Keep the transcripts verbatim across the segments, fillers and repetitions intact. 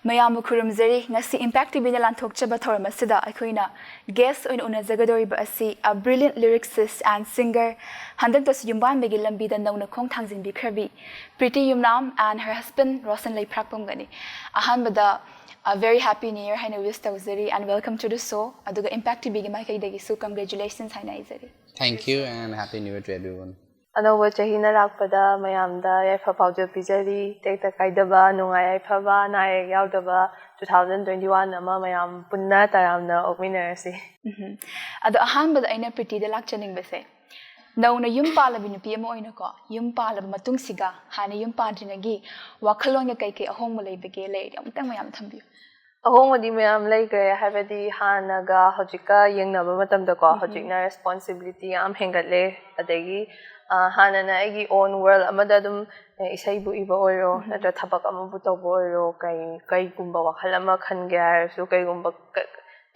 ꯃꯌꯥꯝꯕꯨ ꯈꯨꯔꯨꯝꯖꯔꯤ꯫ ꯉꯁꯤ Impact ꯇꯤꯚꯤꯅ ꯂꯥꯟꯊꯣꯛꯆꯕ ꯊꯧꯔꯝ ꯑꯁꯤꯗ ꯑꯩꯈꯣꯏꯅ guest ꯑꯣꯏꯅ ꯎꯅꯖꯒꯗꯧꯔꯤꯕ ꯑꯁꯤ a brilliant lyricist and singer, ꯍꯟꯗꯛꯇꯁꯨ ꯌꯨꯝꯕꯥꯟꯕꯒꯤ ꯂꯝꯕꯤꯗ ꯅꯧꯅ ꯈꯣꯡ ꯊꯥꯡꯖꯤꯟꯕꯤꯈ꯭ꯔꯕꯤ ꯄ꯭ꯔꯤꯇꯤ ꯌꯨꯝꯅꯥꯝ and her husband ꯔꯣꯁꯟ ꯂꯩꯐ꯭ꯔꯥꯛꯄꯝꯒꯅꯤ꯫ ꯑꯍꯥꯟꯕꯗ a very happy new year ꯍꯥꯏꯅ wish ꯇꯧꯖꯔꯤ and welcome to the show꯫ ꯑꯗꯨꯒ Impact ꯇꯤꯚꯤꯒꯤ ꯃꯥꯏꯀꯩꯗꯒꯤꯁꯨ congratulations ꯍꯥꯏꯅ ꯍꯥꯏꯖꯔꯤ꯫ Thank you and Happy New Year to everyone. ꯑꯅꯧꯕ ꯆꯍꯤꯅ ꯂꯥꯛꯄꯗ ꯃꯌꯥꯝꯗ ꯌꯥꯏꯐ ꯄꯥꯎꯖꯦꯜ ꯄꯤꯖꯔꯤ꯫ ꯇꯦꯛꯇ ꯀꯥꯏꯗꯕ, ꯅꯨꯡꯉꯥꯏ ꯌꯥꯏꯐꯕ, ꯑꯅꯥ ꯑꯌꯦꯛ ꯌꯥꯎꯗꯕ two thousand twenty one ꯑꯃ ꯃꯌꯥꯝ ꯄꯨꯟꯅ ꯇꯔꯥꯝꯅ ꯑꯣꯛꯃꯤꯟꯅꯔꯁꯤ꯫ ꯎꯝ꯫ ꯑꯗꯣ ꯑꯍꯥꯟꯕꯗ ꯑꯩꯅ ꯄ꯭ꯔꯤꯇꯤꯗ ꯂꯥꯛꯆꯅꯤꯡꯕꯁꯦ, ꯅꯧꯅ ꯌꯨꯝ ꯄꯥꯜꯂꯕꯤ ꯅꯨꯄꯤ ꯑꯃ ꯑꯣꯏꯅꯀꯣ, ꯌꯨꯝ ꯄꯥꯜꯂꯕ ꯃꯇꯨꯡꯁꯤꯒ ꯍꯥꯟꯅ ꯌꯨꯝ ꯄꯥꯟꯗ꯭ꯔꯤꯉꯩꯒꯤ ꯋꯥꯈꯜꯂꯣꯟꯒ ꯀꯩꯀꯩ ꯑꯍꯣꯡꯕ ꯂꯩꯕꯒꯦ, ꯂꯩꯔꯗꯤ ꯑꯃꯨꯛꯇꯪ ꯃꯌꯥꯝ ꯊꯝꯕꯤꯌꯨ꯫ ꯑꯍꯣꯡꯕꯗꯤ ꯃꯌꯥꯝ ꯂꯩꯈ꯭ꯔꯦ, ꯍꯥꯏꯕꯗꯤ ꯍꯥꯟꯅꯒ ꯍꯧꯖꯤꯛꯀ ꯌꯦꯡꯅꯕ ꯃꯇꯝꯗꯀꯣ, ꯍꯧꯖꯤꯛꯅ responsibility ꯌꯥꯝ ꯍꯦꯟꯒꯠꯂꯦ꯫ ꯑꯗꯒꯤ ꯑ, ꯍꯥꯟꯅꯅ ꯑꯩꯒꯤ own world ꯑꯃꯗ ꯑꯗꯨꯝ, ꯑꯦ, ꯏꯁꯩꯕꯨ ꯏꯕ ꯑꯣꯏꯔꯣ, ꯅꯠꯇ꯭ꯔꯒ ꯊꯕꯛ ꯑꯃꯕꯨ ꯇꯧꯕ ꯑꯣꯏꯔꯣ, ꯀꯩ ꯀꯩꯒꯨꯝꯕ ꯋꯥꯈꯜ ꯑꯃ ꯈꯟꯒꯦ ꯍꯥꯏꯔꯁꯨ, ꯀꯩꯒꯨꯝꯕ ꯀ-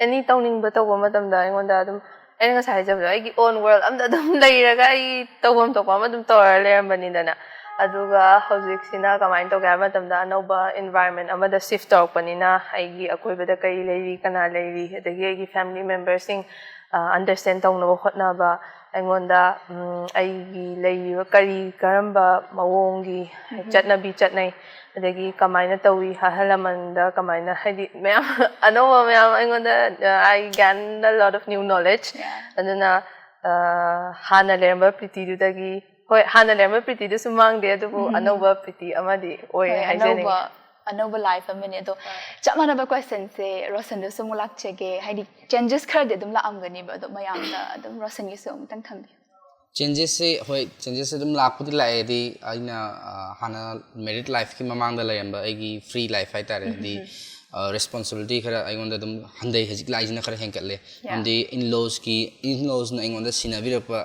any ꯇꯧꯅꯤꯡꯕ ꯇꯧꯕ ꯃꯇꯝꯗ ꯑꯩꯉꯣꯟꯗ ꯑꯗꯨꯝ, ꯑꯩꯅ ꯉꯁꯥꯏ ꯍꯥꯏꯖꯕꯗꯣ, ꯑꯩꯒꯤ own world ꯑꯝꯗ ꯑꯗꯨꯝ ꯂꯩꯔꯒ ꯑꯩ ꯇꯧꯐꯝ ꯊꯣꯛꯄ ꯑꯃ ꯑꯗꯨꯝ ꯇꯧꯔ ꯂꯩꯔꯝꯕꯅꯤꯗꯅ꯫ ꯑꯗꯨꯒ ꯍꯧꯖꯤꯛꯁꯤꯅ ꯀꯃꯥꯏꯅ ꯇꯧꯒꯦ ꯍꯥꯏꯕ ꯃꯇꯝꯗ, ꯑꯅꯧꯕ environment ꯑꯃꯗ shift ꯇꯧꯔꯛꯄꯅꯤꯅ, ꯑꯩꯒꯤ ꯑꯀꯣꯏꯕꯗ ꯀꯔꯤ ꯂꯩꯔꯤ, ꯀꯅꯥ ꯂꯩꯔꯤ, ꯑꯗꯒꯤ ꯑꯩꯒꯤ family memberꯁꯤꯡ understand ꯇꯧꯅꯕ ꯍꯣꯠꯅꯕ, ꯑꯩꯉꯣꯟꯗ ꯎꯝ, ꯑꯩꯒꯤ ꯂꯩꯔꯤꯕ ꯀꯔꯤ ꯀꯔꯝꯕ ꯃꯑꯣꯡꯒꯤ ꯆꯠꯅꯕꯤ ꯆꯠꯅꯩ, ꯑꯗꯒꯤ ꯀꯃꯥꯏꯅ ꯇꯧꯏ, ꯑꯍꯜ ꯂꯃꯟꯗ ꯀꯃꯥꯏꯅ, ꯍꯥꯏꯗꯤ ꯃꯌꯥꯝ ꯑꯅꯧꯕ ꯃꯌꯥꯝ ꯑꯩꯉꯣꯟꯗ, I gain a lot of new knowledge꯫ ꯑꯗꯨꯅ ꯑ, ꯍꯥꯟꯅ ꯂꯩꯔꯝꯕ ꯄ꯭ꯔꯤꯇꯤꯗꯨꯗꯒꯤ, ꯍꯣꯏ, ꯍꯥꯟꯅ ꯂꯩꯔꯝꯕ ꯄ꯭ꯔꯤꯇꯤꯗꯨꯁꯨ ꯃꯥꯡꯗꯦ, ꯑꯗꯨꯕꯨ ꯑꯅꯧꯕ ꯄ꯭ꯔꯤꯇꯤ ꯑꯃꯗꯤ ꯑꯣꯏꯔꯦ ꯍꯣꯏ, ꯍꯥꯏꯖꯅꯤꯡꯉꯤ꯫ ꯑꯅꯧꯕ ꯑꯅꯧꯕ life ꯑꯃꯅꯤ꯫ ꯑꯗꯣ ꯆꯞ ꯃꯥꯟꯅꯕ questionꯁꯦ ꯔꯣꯁꯟꯗꯁꯨ ꯑꯃꯨꯛ ꯂꯥꯛꯆꯒꯦ꯫ ꯍꯥꯏꯗꯤ changes ꯈꯔꯗꯤ ꯑꯗꯨꯝ ꯂꯥꯛꯑꯝꯒꯅꯤꯕ, ꯑꯗꯣ ꯃꯌꯥꯝꯗ ꯑꯗꯨꯝ ꯔꯣꯁꯟꯒꯤꯁꯨ ꯑꯃꯨꯛꯇꯪ ꯊꯝꯕꯤꯌꯨ꯫ Changesꯁꯦ, ꯍꯣꯏ, changesꯁꯦ ꯑꯗꯨꯝ ꯂꯥꯛꯄꯨꯗꯤ ꯂꯥꯛꯑꯦ꯫ ꯍꯥꯏꯗꯤ ꯑꯩꯅ ꯑ, ꯍꯥꯟꯅ married lifeꯀꯤ ꯃꯃꯥꯡꯗ ꯂꯩꯔꯝꯕ ꯑꯩꯒꯤ free life ꯍꯥꯏꯇꯥꯔꯦ, ꯍꯥꯏꯗꯤ responsibility ꯈꯔ ꯑꯩꯉꯣꯟꯗ ꯑꯗꯨꯝ ꯍꯟꯊꯩ, ꯍꯧꯖꯤꯛ ꯂꯥꯛꯏꯁꯤꯅ ꯈꯔ ꯍꯦꯟꯒꯠꯂꯦ꯫ ꯃꯔꯝꯗꯤ in-lawsꯀꯤ, in-lawsꯅ ꯑꯩꯉꯣꯟꯗ ꯁꯤꯟꯅꯕꯤꯔꯛꯄ,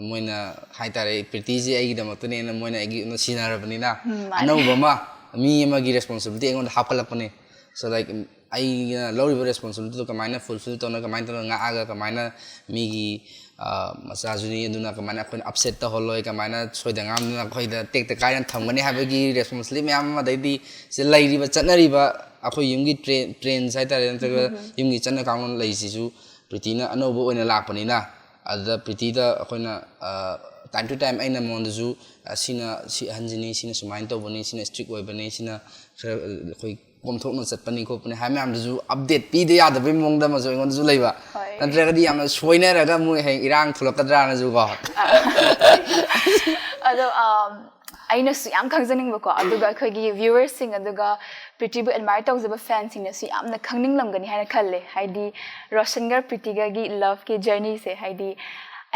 ꯃꯣꯏꯅ ꯍꯥꯏꯇꯥꯔꯦ, ꯄ꯭ꯔꯤꯇꯤꯁꯦ ꯑꯩꯒꯤꯗꯃꯛꯇꯅꯦꯅ ꯃꯣꯏꯅ ꯑꯩꯒꯤ ꯁꯤꯟꯅꯔꯕꯅꯤꯅ, ꯑꯅꯧꯕ ꯑꯃ, ꯃꯤ ꯑꯃꯒꯤ responsibility ꯑꯩꯉꯣꯟꯗ ꯍꯥꯞꯀꯠꯂꯛꯄꯅꯦ꯫ So like, ꯑꯩꯅ ꯂꯧꯔꯤꯕ responsibilityꯗꯣ ꯀꯃꯥꯏꯅ fulfil ꯇꯧꯅ, ꯀꯃꯥꯏꯅ ꯇꯧꯔꯒ ꯉꯥꯛꯑꯒ, ꯀꯃꯥꯏꯅ ꯃꯤꯒꯤ ꯑ, ꯃꯆꯥꯁꯨꯅꯤ, ꯑꯗꯨꯅ ꯀꯃꯥꯏꯅ ꯑꯩꯈꯣꯏꯅ upset ꯇꯧꯍꯜꯂꯣꯏ, ꯀꯃꯥꯏꯅ ꯁꯣꯏꯗ ꯉꯥꯝꯗꯅ ꯑꯩꯈꯣꯏꯗ ꯇꯦꯛꯇ ꯀꯥꯏꯅ ꯊꯝꯒꯅꯤ ꯍꯥꯏꯕꯒꯤ responsibility ꯃꯌꯥꯝ ꯑꯃ, ꯑꯗꯩꯗꯤ ꯁꯤ ꯂꯩꯔꯤꯕ ꯆꯠꯅꯔꯤꯕ ꯑꯩꯈꯣꯏ ꯌꯨꯝꯒꯤ ꯇ꯭ꯔꯦꯟ ꯇ꯭ꯔꯦꯟꯁ ꯍꯥꯏꯇꯥꯔꯦ, ꯅꯠꯇ꯭ꯔꯒ ꯌꯨꯝꯒꯤ ꯆꯠꯅ ꯀꯥꯡꯂꯣꯟ ꯂꯩꯁꯤꯁꯨ ꯄ꯭ꯔꯤꯇꯤꯅ ꯑꯅꯧꯕ ꯑꯣꯏꯅ ꯂꯥꯛꯄꯅꯤꯅ, ꯑꯗꯨꯗ ꯄ꯭ꯔꯤꯇꯤꯗ ꯑꯩꯈꯣꯏꯅ time to time ꯑꯩꯅ ꯃꯉꯣꯟꯗꯁꯨ, "ꯑ, ꯁꯤꯅ ꯁꯤ ꯑꯍꯟꯁꯤꯅꯤ, ꯁꯤꯅ ꯁꯨꯃꯥꯏꯅ ꯇꯧꯕꯅꯤ, ꯁꯤꯅ strict ꯑꯣꯏꯕꯅꯤ, ꯁꯤꯅ ꯈꯔ, ꯑ, ꯑꯩꯈꯣꯏ ꯀꯣꯝꯊꯣꯛꯅ ꯆꯠꯄꯅꯤ ꯈꯣꯠꯄꯅꯤ" ꯍꯥꯏ ꯃꯌꯥꯝꯗꯨꯁꯨ update ꯄꯤꯗ ꯌꯥꯗꯕꯒꯤ ꯃꯑꯣꯡꯗ ꯑꯃꯁꯨ ꯑꯩꯉꯣꯟꯗꯁꯨ ꯂꯩꯕ꯫ ꯍꯣꯏ꯫ ꯅꯠꯇ꯭ꯔꯒꯗꯤ ꯌꯥꯝꯅ ꯁꯣꯏꯅꯔꯒ ꯃꯣꯏ ꯍꯌꯦꯡ ꯏꯔꯥꯡ ꯊꯣꯛꯂꯛꯀꯗ꯭ꯔꯥꯅꯁꯨꯀꯣ꯫ ꯑꯗꯣ ꯑꯝ, ꯑꯩꯅꯁꯨ ꯌꯥꯝ ꯈꯪꯖꯅꯤꯡꯕꯀꯣ, ꯑꯗꯨꯒ ꯑꯩꯈꯣꯏꯒꯤ viewersꯁꯤꯡ, ꯑꯗꯨꯒ ꯄ꯭ꯔꯤꯇꯤꯕꯨ admire ꯇꯧꯖꯕ fansꯁꯤꯡꯅꯁꯨ ꯌꯥꯝꯅ ꯈꯪꯅꯤꯡꯂꯝꯒꯅꯤ ꯍꯥꯏꯅ ꯈꯜꯂꯦ꯫ ꯍꯥꯏꯗꯤ ꯔꯣꯁꯟꯒ ꯄ꯭ꯔꯤꯇꯤꯒꯒꯤ loveꯀꯤ journeyꯁꯦ, ꯍꯥꯏꯗꯤ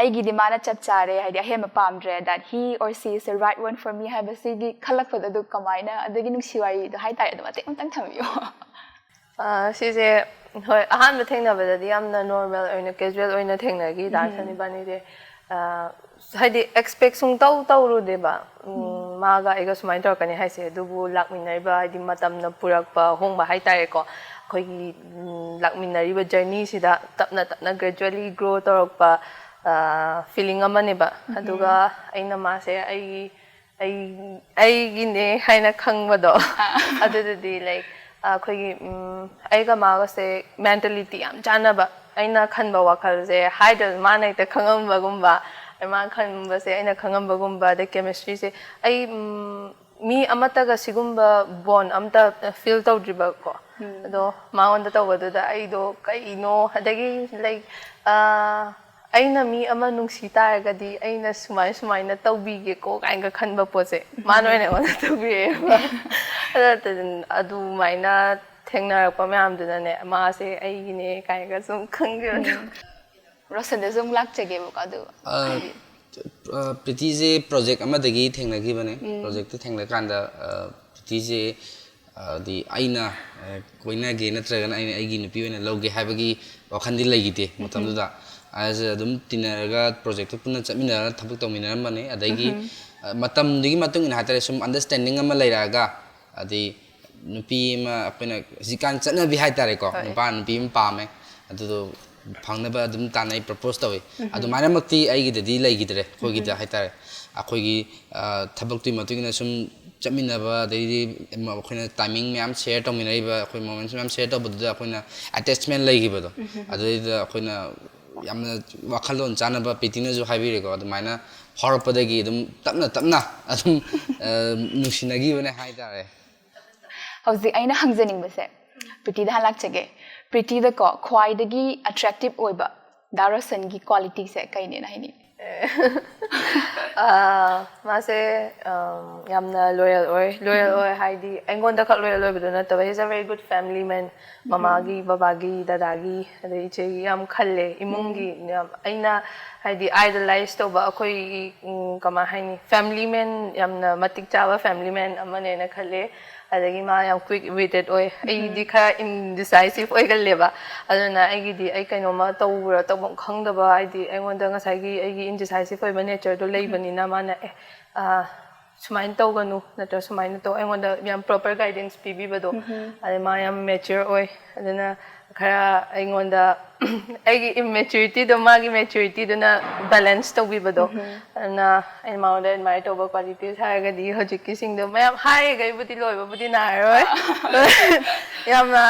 ꯑꯩꯒꯤꯗꯤ ꯃꯥꯅ ꯆꯞ ꯆꯥꯔꯦ, ꯍꯥꯏꯗꯤ ꯑꯍꯦꯟꯕ ꯄꯥꯝꯗ꯭ꯔꯦ, that he or she is the right one for me ꯍꯥꯏꯕꯁꯤꯒꯤ ꯈꯜꯂꯛꯄꯗꯣ, ꯑꯗꯨ ꯀꯃꯥꯏꯅ, ꯑꯗꯨꯒꯤ ꯅꯨꯡꯁꯤ ꯋꯥꯔꯤꯗꯣ ꯍꯥꯏꯇꯥꯔꯦ, ꯑꯗꯨ ꯃꯇꯦꯛ ꯑꯃꯇꯪ ꯊꯝꯕꯤꯌꯣ꯫ ꯑ, ꯁꯤꯁꯦ, ꯍꯣꯏ, ꯑꯍꯥꯟꯕ ꯊꯦꯡꯅꯕꯗꯗꯤ ꯌꯥꯝꯅ normal ꯑꯣꯏꯅ, casual ꯑꯣꯏꯅ ꯊꯦꯡꯅꯈꯤ ꯗꯥꯔꯁꯟ ꯏꯕꯥꯅꯤꯁꯦ꯫ ꯑ, ꯍꯥꯏꯗꯤ expect ꯁꯨꯡꯇꯧ ꯇꯧꯔꯨꯗꯦꯕ, ꯎꯝ, ꯃꯥꯒ ꯑꯩꯒ ꯁꯨꯃꯥꯏꯅ ꯇꯧꯔꯛꯀꯅꯤ ꯍꯥꯏꯁꯦ꯫ ꯑꯗꯨꯕꯨ ꯂꯥꯛꯃꯤꯟꯅꯔꯤꯕ, ꯍꯥꯏꯗꯤ ꯃꯇꯝꯅ ꯄꯨꯔꯛꯄ ꯑꯍꯣꯡꯕ ꯍꯥꯏꯇꯥꯔꯦꯀꯣ, ꯑꯩꯈꯣꯏꯒꯤ, ꯎꯝ, ꯂꯥꯛꯃꯤꯟꯅꯔꯤꯕ journeyꯁꯤꯗ ꯇꯞꯅ ꯇꯞꯅ gradually grow ꯇꯧꯔꯛꯄ, ꯑ, feeling ꯑꯃꯅꯦꯕ꯫ ꯑꯗꯨꯒ ꯑꯩꯅ ꯃꯥꯁꯦ ꯑꯩꯒꯤ ꯑꯩ ꯑꯩꯒꯤꯅꯦ ꯍꯥꯏꯅ ꯈꯪꯕꯗꯣ, ꯑꯗꯨꯗꯨꯗꯤ, like, ꯑꯩꯈꯣꯏꯒꯤ, ꯎꯝ, ꯑꯩꯒ ꯃꯥꯒꯁꯦ mentality ꯌꯥꯝ ꯆꯥꯟꯅꯕ꯫ ꯑꯩꯅ ꯈꯟꯕ ꯋꯥꯈꯜꯁꯦ ꯍꯥꯏꯗ꯭ꯔꯁꯨ ꯃꯥꯅ ꯍꯦꯛꯇ ꯈꯪꯉꯝꯕꯒꯨꯝꯕ, ꯑꯗꯩ ꯃꯥꯅ ꯈꯟꯕꯁꯦ ꯑꯩꯅ ꯈꯪꯉꯝꯕꯒꯨꯝꯕ, ꯑꯗꯩ chemistryꯁꯦ ꯑꯩ, ꯎꯝ, ꯃꯤ ꯑꯃꯠꯇꯒ ꯁꯤꯒꯨꯝꯕ bond ꯑꯝꯇ feel ꯇꯧꯗ꯭ꯔꯤꯕꯀꯣ꯫ ꯑꯗꯣ ꯃꯉꯣꯟꯗ ꯇꯧꯕꯗꯨꯗ ꯑꯩꯗꯣ ꯀꯩꯅꯣ, ꯑꯗꯒꯤ, like, ꯑ, ꯑꯩꯅ ꯃꯤ ꯑꯃ ꯅꯨꯡꯁꯤ ꯇꯥꯔꯒꯗꯤ ꯑꯩꯅ ꯁꯨꯃꯥꯏ ꯁꯨꯃꯥꯏꯅ ꯇꯧꯕꯤꯒꯦꯀꯣ ꯀꯥꯏꯅꯒ ꯈꯟꯕ ꯄꯣꯠꯁꯦ ꯃꯥꯅ ꯑꯣꯏꯅ ꯑꯩꯉꯣꯟꯗ ꯇꯧꯕꯤꯔꯛꯑꯦꯕ꯫ ꯑꯗꯨ ꯑꯗꯨꯃꯥꯏꯅ ꯊꯦꯡꯅꯔꯛꯄ ꯃꯌꯥꯝꯗꯨꯅꯅꯦ, ꯃꯥꯁꯦ ꯑꯩꯒꯤꯅꯦ ꯀꯥꯏꯅꯒ ꯁꯨꯝ ꯈꯪꯈꯤꯕꯗꯣ꯫ ꯔꯣꯁꯟꯗꯁꯨ ꯑꯃꯨꯛ ꯂꯥꯛꯆꯒꯦꯕꯀꯣ, ꯑꯗꯨ ꯑ, ꯍꯥꯏꯗꯤ ꯑ, ꯄ꯭ꯔꯤꯇꯤꯁꯦ project ꯑꯃꯗꯒꯤ ꯊꯦꯡꯅꯈꯤꯕꯅꯦ꯫ Projectꯇ ꯊꯦꯡꯅꯀꯥꯟꯗ, ꯑ, ꯄ꯭ꯔꯤꯇꯤꯁꯦ, ꯑ, ꯍꯥꯏꯗꯤ ꯑꯩꯅ, ꯑ, ꯀꯣꯏꯅꯒꯦ ꯅꯠꯇ꯭ꯔꯒꯅ ꯑꯩꯅ ꯑꯩꯒꯤ ꯅꯨꯄꯤ ꯑꯣꯏꯅ ꯂꯧꯒꯦ ꯍꯥꯏꯕꯒꯤ ꯋꯥꯈꯜꯗꯤ ꯂꯩꯈꯤꯗꯦ ꯃꯇꯝꯗꯨꯗ꯫ ꯑꯩꯁꯦ ꯑꯗꯨꯝ ꯇꯤꯟꯅꯔꯒ projectꯇ ꯄꯨꯟꯅ ꯆꯠꯃꯤꯟꯅꯔꯒ ꯊꯕꯛ ꯇꯧꯃꯤꯟꯅꯔꯝꯕꯅꯦ꯫ ꯑꯗꯒꯤ, ꯑ, ꯃꯇꯝꯗꯨꯒꯤ ꯃꯇꯨꯡ ꯏꯟꯅ ꯍꯥꯏꯇꯥꯔꯦ, ꯁꯨꯝ understanding ꯑꯃ ꯂꯩꯔꯛꯑꯒ, ꯑꯗꯩ ꯅꯨꯄꯤ ꯑꯃ ꯑꯩꯈꯣꯏꯅ ꯍꯧꯖꯤꯛꯀꯥꯟ ꯆꯠꯅꯕꯤ ꯍꯥꯏꯇꯥꯔꯦꯀꯣ, ꯍꯣꯏ꯫ ꯅꯨꯄꯥ ꯅꯨꯄꯤ ꯑꯃ ꯄꯥꯝꯃꯦ, ꯑꯗꯨꯗꯣ ꯐꯪꯅꯕ ꯑꯗꯨꯝ ꯇꯥꯟꯅꯩ, propose ꯇꯧꯏ꯫ ꯑꯗꯨꯃꯥꯏꯅꯃꯛꯇꯤ ꯑꯩꯒꯤꯗꯗꯤ ꯂꯩꯈꯤꯗ꯭ꯔꯦ, ꯑꯩꯈꯣꯏꯒꯤꯗ ꯍꯥꯏꯇꯥꯔꯦ꯫ ꯑꯩꯈꯣꯏꯒꯤ, ꯑ, ꯊꯕꯛꯇꯨꯒꯤ ꯃꯇꯨꯡ ꯏꯟꯅ ꯁꯨꯝ ꯆꯠꯃꯤꯟꯅꯕ, ꯑꯗꯩꯗꯤ ꯑꯩꯈꯣꯏꯅ timing ꯃꯌꯥꯝ share ꯇꯧꯃꯤꯟꯅꯔꯤꯕ, ꯑꯩꯈꯣꯏ moments ꯃꯌꯥꯝ share ꯇꯧꯕꯗꯨꯗ ꯑꯩꯈꯣꯏꯅ attachment ꯂꯩꯈꯤꯕꯗꯣ, ꯑꯗꯨꯗꯩꯗꯨꯗ ꯑꯩꯈꯣꯏꯅ ꯌꯥꯝꯅ ꯋꯥꯈꯜꯂꯣꯟ ꯆꯥꯟꯅꯕ ꯄ꯭ꯔꯤꯇꯤꯅꯁꯨ ꯍꯥꯏꯕꯤꯔꯦꯀꯣ, ꯑꯗꯨꯃꯥꯏꯅ ꯐꯥꯎꯔꯛꯄꯗꯒꯤ ꯑꯗꯨꯝ ꯇꯞꯅ ꯇꯞꯅ ꯑꯗꯨꯝ, ꯑ, ꯅꯨꯡꯁꯤꯅꯈꯤꯕꯅꯦ ꯍꯥꯏꯇꯥꯔꯦ꯫ ꯍꯧꯖꯤꯛ ꯑꯩꯅ ꯍꯪꯖꯅꯤꯡꯕꯁꯦ, ꯄ꯭ꯔꯤꯇꯤꯗ ꯍꯥꯟꯅ ꯂꯥꯛꯆꯒꯦ꯫ ꯄ꯭ꯔꯤꯇꯤꯗꯀꯣ ꯈ꯭ꯋꯥꯏꯗꯒꯤ attractive ꯑꯣꯏꯕ ꯗꯥ ꯔꯣꯁꯟꯒꯤ qualityꯁꯦ ꯀꯩꯅꯦꯅ ꯍꯥꯏꯅꯤꯡꯉꯤ? ꯑꯥ, ꯃꯥꯁꯦ ꯑꯝ, ꯌꯥꯝꯅ loyal ꯑꯣꯏ꯫ Loyal ꯑꯣꯏ ꯍꯥꯏꯗꯤ ꯑꯩꯉꯣꯟꯗ ꯈꯛ loyal ꯑꯣꯏꯕꯗꯣ ꯅꯠꯇꯕ, he's a very good family man. ꯃꯃꯥꯒꯤ, ꯕꯕꯥꯒꯤ, ꯗꯗꯥꯒꯤ, ꯑꯗꯩ ꯏꯆꯦꯒꯤ ꯌꯥꯝ ꯈꯜꯂꯦ ꯏꯃꯨꯡꯒꯤ꯫ ꯌꯥꯝ ꯑꯩꯅ ꯍꯥꯏꯗꯤ idolize ꯇꯧꯕ ꯑꯩꯈꯣꯏꯒꯤ, ꯎꯝ, ꯀꯃꯥꯏ ꯍꯥꯏꯅꯤ, family man, ꯌꯥꯝꯅ ꯃꯇꯤꯛ ꯆꯥꯕ family man ꯑꯃꯅꯦꯅ ꯈꯜꯂꯦ꯫ ꯑꯗꯒꯤ ꯃꯥ ꯌꯥꯝ quick witted ꯑꯣꯏ꯫ ꯑꯩꯗꯤ ꯈꯔ indecisive ꯑꯣꯏꯒꯜꯂꯦꯕ꯫ ꯑꯗꯨꯅ ꯑꯩꯒꯤꯗꯤ ꯑꯩ ꯀꯩꯅꯣꯝꯃ ꯇꯧꯕ꯭ꯔꯥ ꯇꯧꯐꯝ ꯈꯪꯗꯕ, ꯍꯥꯏꯗꯤ ꯑꯩꯉꯣꯟꯗ ꯉꯁꯥꯏꯒꯤ ꯑꯩꯒꯤ indecisive ꯑꯣꯏꯕ natureꯗꯣ ꯂꯩꯕꯅꯤꯅ ꯃꯥꯅ ꯑꯦ, ꯑ, ꯁꯨꯃꯥꯏꯅ ꯇꯧꯒꯅꯨ ꯅꯠꯇ꯭ꯔ ꯁꯨꯃꯥꯏꯅ ꯇꯧ, ꯑꯩꯉꯣꯟꯗ ꯌꯥꯝ proper guidance ꯄꯤꯕꯤꯕꯗꯣ꯫ ꯑꯗꯩ ꯃꯥ ꯌꯥꯝ mature ꯑꯣꯏ꯫ ꯑꯗꯨꯅ ꯈꯔ ꯑꯩꯉꯣꯟꯗ ꯑꯩꯒꯤ immaturityꯗꯣ ꯃꯥꯒꯤ maturityꯗꯨꯅ balance ꯇꯧꯕꯤꯕꯗꯣ꯫ ꯑꯗꯨꯅ ꯑꯩꯅ ꯃꯉꯣꯟꯗ admire ꯇꯧꯕ qualities ꯍꯥꯏꯔꯒꯗꯤ ꯍꯧꯖꯤꯛꯀꯤꯁꯤꯡꯗꯣ ꯃꯌꯥꯝ ꯍꯥꯏꯔꯤꯈꯩꯕꯨꯗꯤ ꯂꯣꯏꯕꯕꯨꯗꯤ ꯅꯥꯏꯔꯔꯣꯏ꯫ ꯌꯥꯝꯅ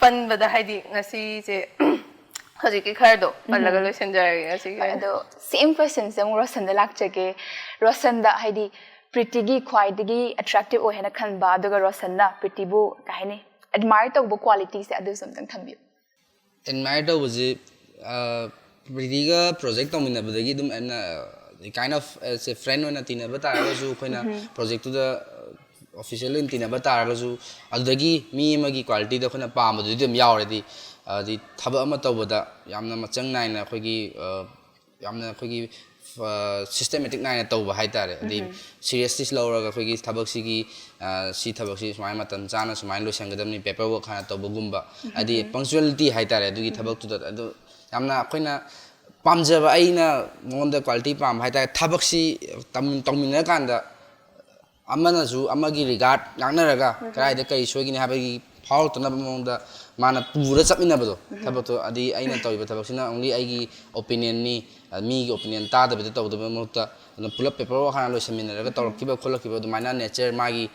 ꯄꯟꯕꯗ ꯍꯥꯏꯗꯤ ꯉꯁꯤꯁꯦ ꯍꯧꯖꯤꯛꯀꯤ ꯈꯔꯗꯣ ꯄꯜꯂꯒ ꯂꯣꯏꯁꯤꯟꯖꯔꯒꯦ ꯉꯁꯤꯒꯤ ꯑꯣꯏꯅ꯫ ꯑꯗꯣ same questionꯁꯦ ꯑꯃꯨꯛ ꯔꯣꯁꯟꯗ ꯂꯥꯛꯆꯒꯦ꯫ ꯔꯣꯁꯟꯗ ꯍꯥꯏꯗꯤ ꯄ꯭ꯔꯤꯇꯤꯒꯤ ꯈ꯭ꯋꯥꯏꯗꯒꯤ attractive ꯑꯣꯏ ꯍꯥꯏꯅ ꯈꯟꯕ, ꯑꯗꯨꯒ ꯔꯣꯁꯟꯅ ꯄ꯭ꯔꯤꯇꯤꯕꯨ ꯀꯩ ꯍꯥꯏꯅꯤ, admire ꯇꯧꯕ qualityꯁꯦ ꯑꯗꯨꯁꯨ ꯑꯝꯇꯪ ꯊꯝꯕꯤꯌꯨ꯫ Admire ꯇꯧꯕꯁꯤ, ꯑ, ꯄ꯭ꯔꯤꯇꯤꯒ project ꯇꯧꯃꯤꯟꯅꯕꯗꯒꯤ ꯑꯗꯨꯝ ꯑꯩꯅ, kind of, as a friend ꯑꯣꯏꯅ ꯇꯤꯟꯅꯕ ꯇꯥꯔꯒꯁꯨ, ꯑꯩꯈꯣꯏꯅ projectꯇꯨꯗ official ꯑꯣꯏꯅ ꯇꯤꯟꯅꯕ ꯇꯥꯔꯒꯁꯨ, ꯑꯗꯨꯗꯒꯤ ꯃꯤ ꯑꯃꯒꯤ qualityꯗ ꯑꯩꯈꯣꯏꯅ ꯄꯥꯝꯕꯗꯨꯗꯤ ꯑꯗꯨꯝ ꯌꯥꯎꯔꯦ꯫ ꯍꯥꯏꯗꯤ, ꯍꯥꯏꯗꯤ ꯊꯕꯛ ꯑꯃ ꯇꯧꯕꯗ ꯌꯥꯝꯅ ꯃꯆꯪ ꯅꯥꯏꯅ ꯑꯩꯈꯣꯏꯒꯤ, ꯑ, ꯌꯥꯝꯅ ꯑꯩꯈꯣꯏꯒꯤ, ꯑ, systematic ꯅꯥꯏꯅ ꯇꯧꯕ ꯍꯥꯏꯇꯥꯔꯦ꯫ ꯍꯥꯏꯗꯤ seriousness ꯂꯧꯔꯒ ꯑꯩꯈꯣꯏꯒꯤ ꯊꯕꯛꯁꯤꯒꯤ, ꯑ, ꯁꯤ ꯊꯕꯛꯁꯤ ꯁꯨꯃꯥꯏꯅ ꯃꯇꯝ ꯆꯥꯅ ꯁꯨꯃꯥꯏꯅ ꯂꯣꯏꯁꯤꯟꯒꯗꯕꯅꯤ, paperwork ꯍꯥꯟꯅ ꯇꯧꯕꯒꯨꯝꯕ, ꯍꯥꯏꯗꯤ punctuality ꯍꯥꯏꯇꯥꯔꯦ꯫ ꯑꯗꯨꯒꯤ ꯊꯕꯛꯇꯨꯗ ꯑꯗꯨ ꯌꯥꯝꯅ ꯑꯩꯈꯣꯏꯅ ꯄꯥꯝꯖꯕ, ꯑꯩꯅ ꯃꯉꯣꯟꯗ quality ꯄꯥꯝꯕ ꯍꯥꯏꯇꯥꯔꯦ, ꯊꯕꯛꯁꯤ ꯇꯝ-, ꯇꯧꯃꯤꯟꯅꯔꯀꯥꯟꯗ ꯑꯃꯅꯁꯨ ꯑꯃꯒꯤ regard ꯉꯥꯛꯅꯔꯒ ꯀꯗꯥꯏꯗ ꯀꯔꯤ ꯁꯣꯏꯒꯅꯤ ꯍꯥꯏꯕꯒꯤ ꯐꯥꯎꯔꯛꯇꯅꯕ ꯃꯑꯣꯡꯗ ꯃꯥꯅ ꯄꯨꯔ ꯆꯠꯃꯤꯟꯅꯕꯗꯣ, ꯊꯕꯛꯇꯣ, ꯑꯗꯤ ꯑꯩꯅ ꯇꯧꯔꯤꯕ ꯊꯕꯛꯁꯤꯅ only ꯑꯩꯒꯤ opinionꯅꯤ, ꯑ, ꯃꯤꯒꯤ opinion ꯇꯥꯗꯕꯤꯗ ꯇꯧꯗꯕ ꯃꯍꯨꯠꯇ, ꯑꯗꯨꯝ ꯄꯨꯂꯞ paper work ꯍꯥꯟꯅ ꯂꯣꯏꯁꯟꯃꯤꯟꯅꯔꯒ ꯇꯧꯔꯛꯈꯤꯕ ꯈꯣꯠꯂꯛꯈꯤꯕ ꯑꯗꯨꯃꯥꯏꯅ nature, ꯃꯥꯒꯤ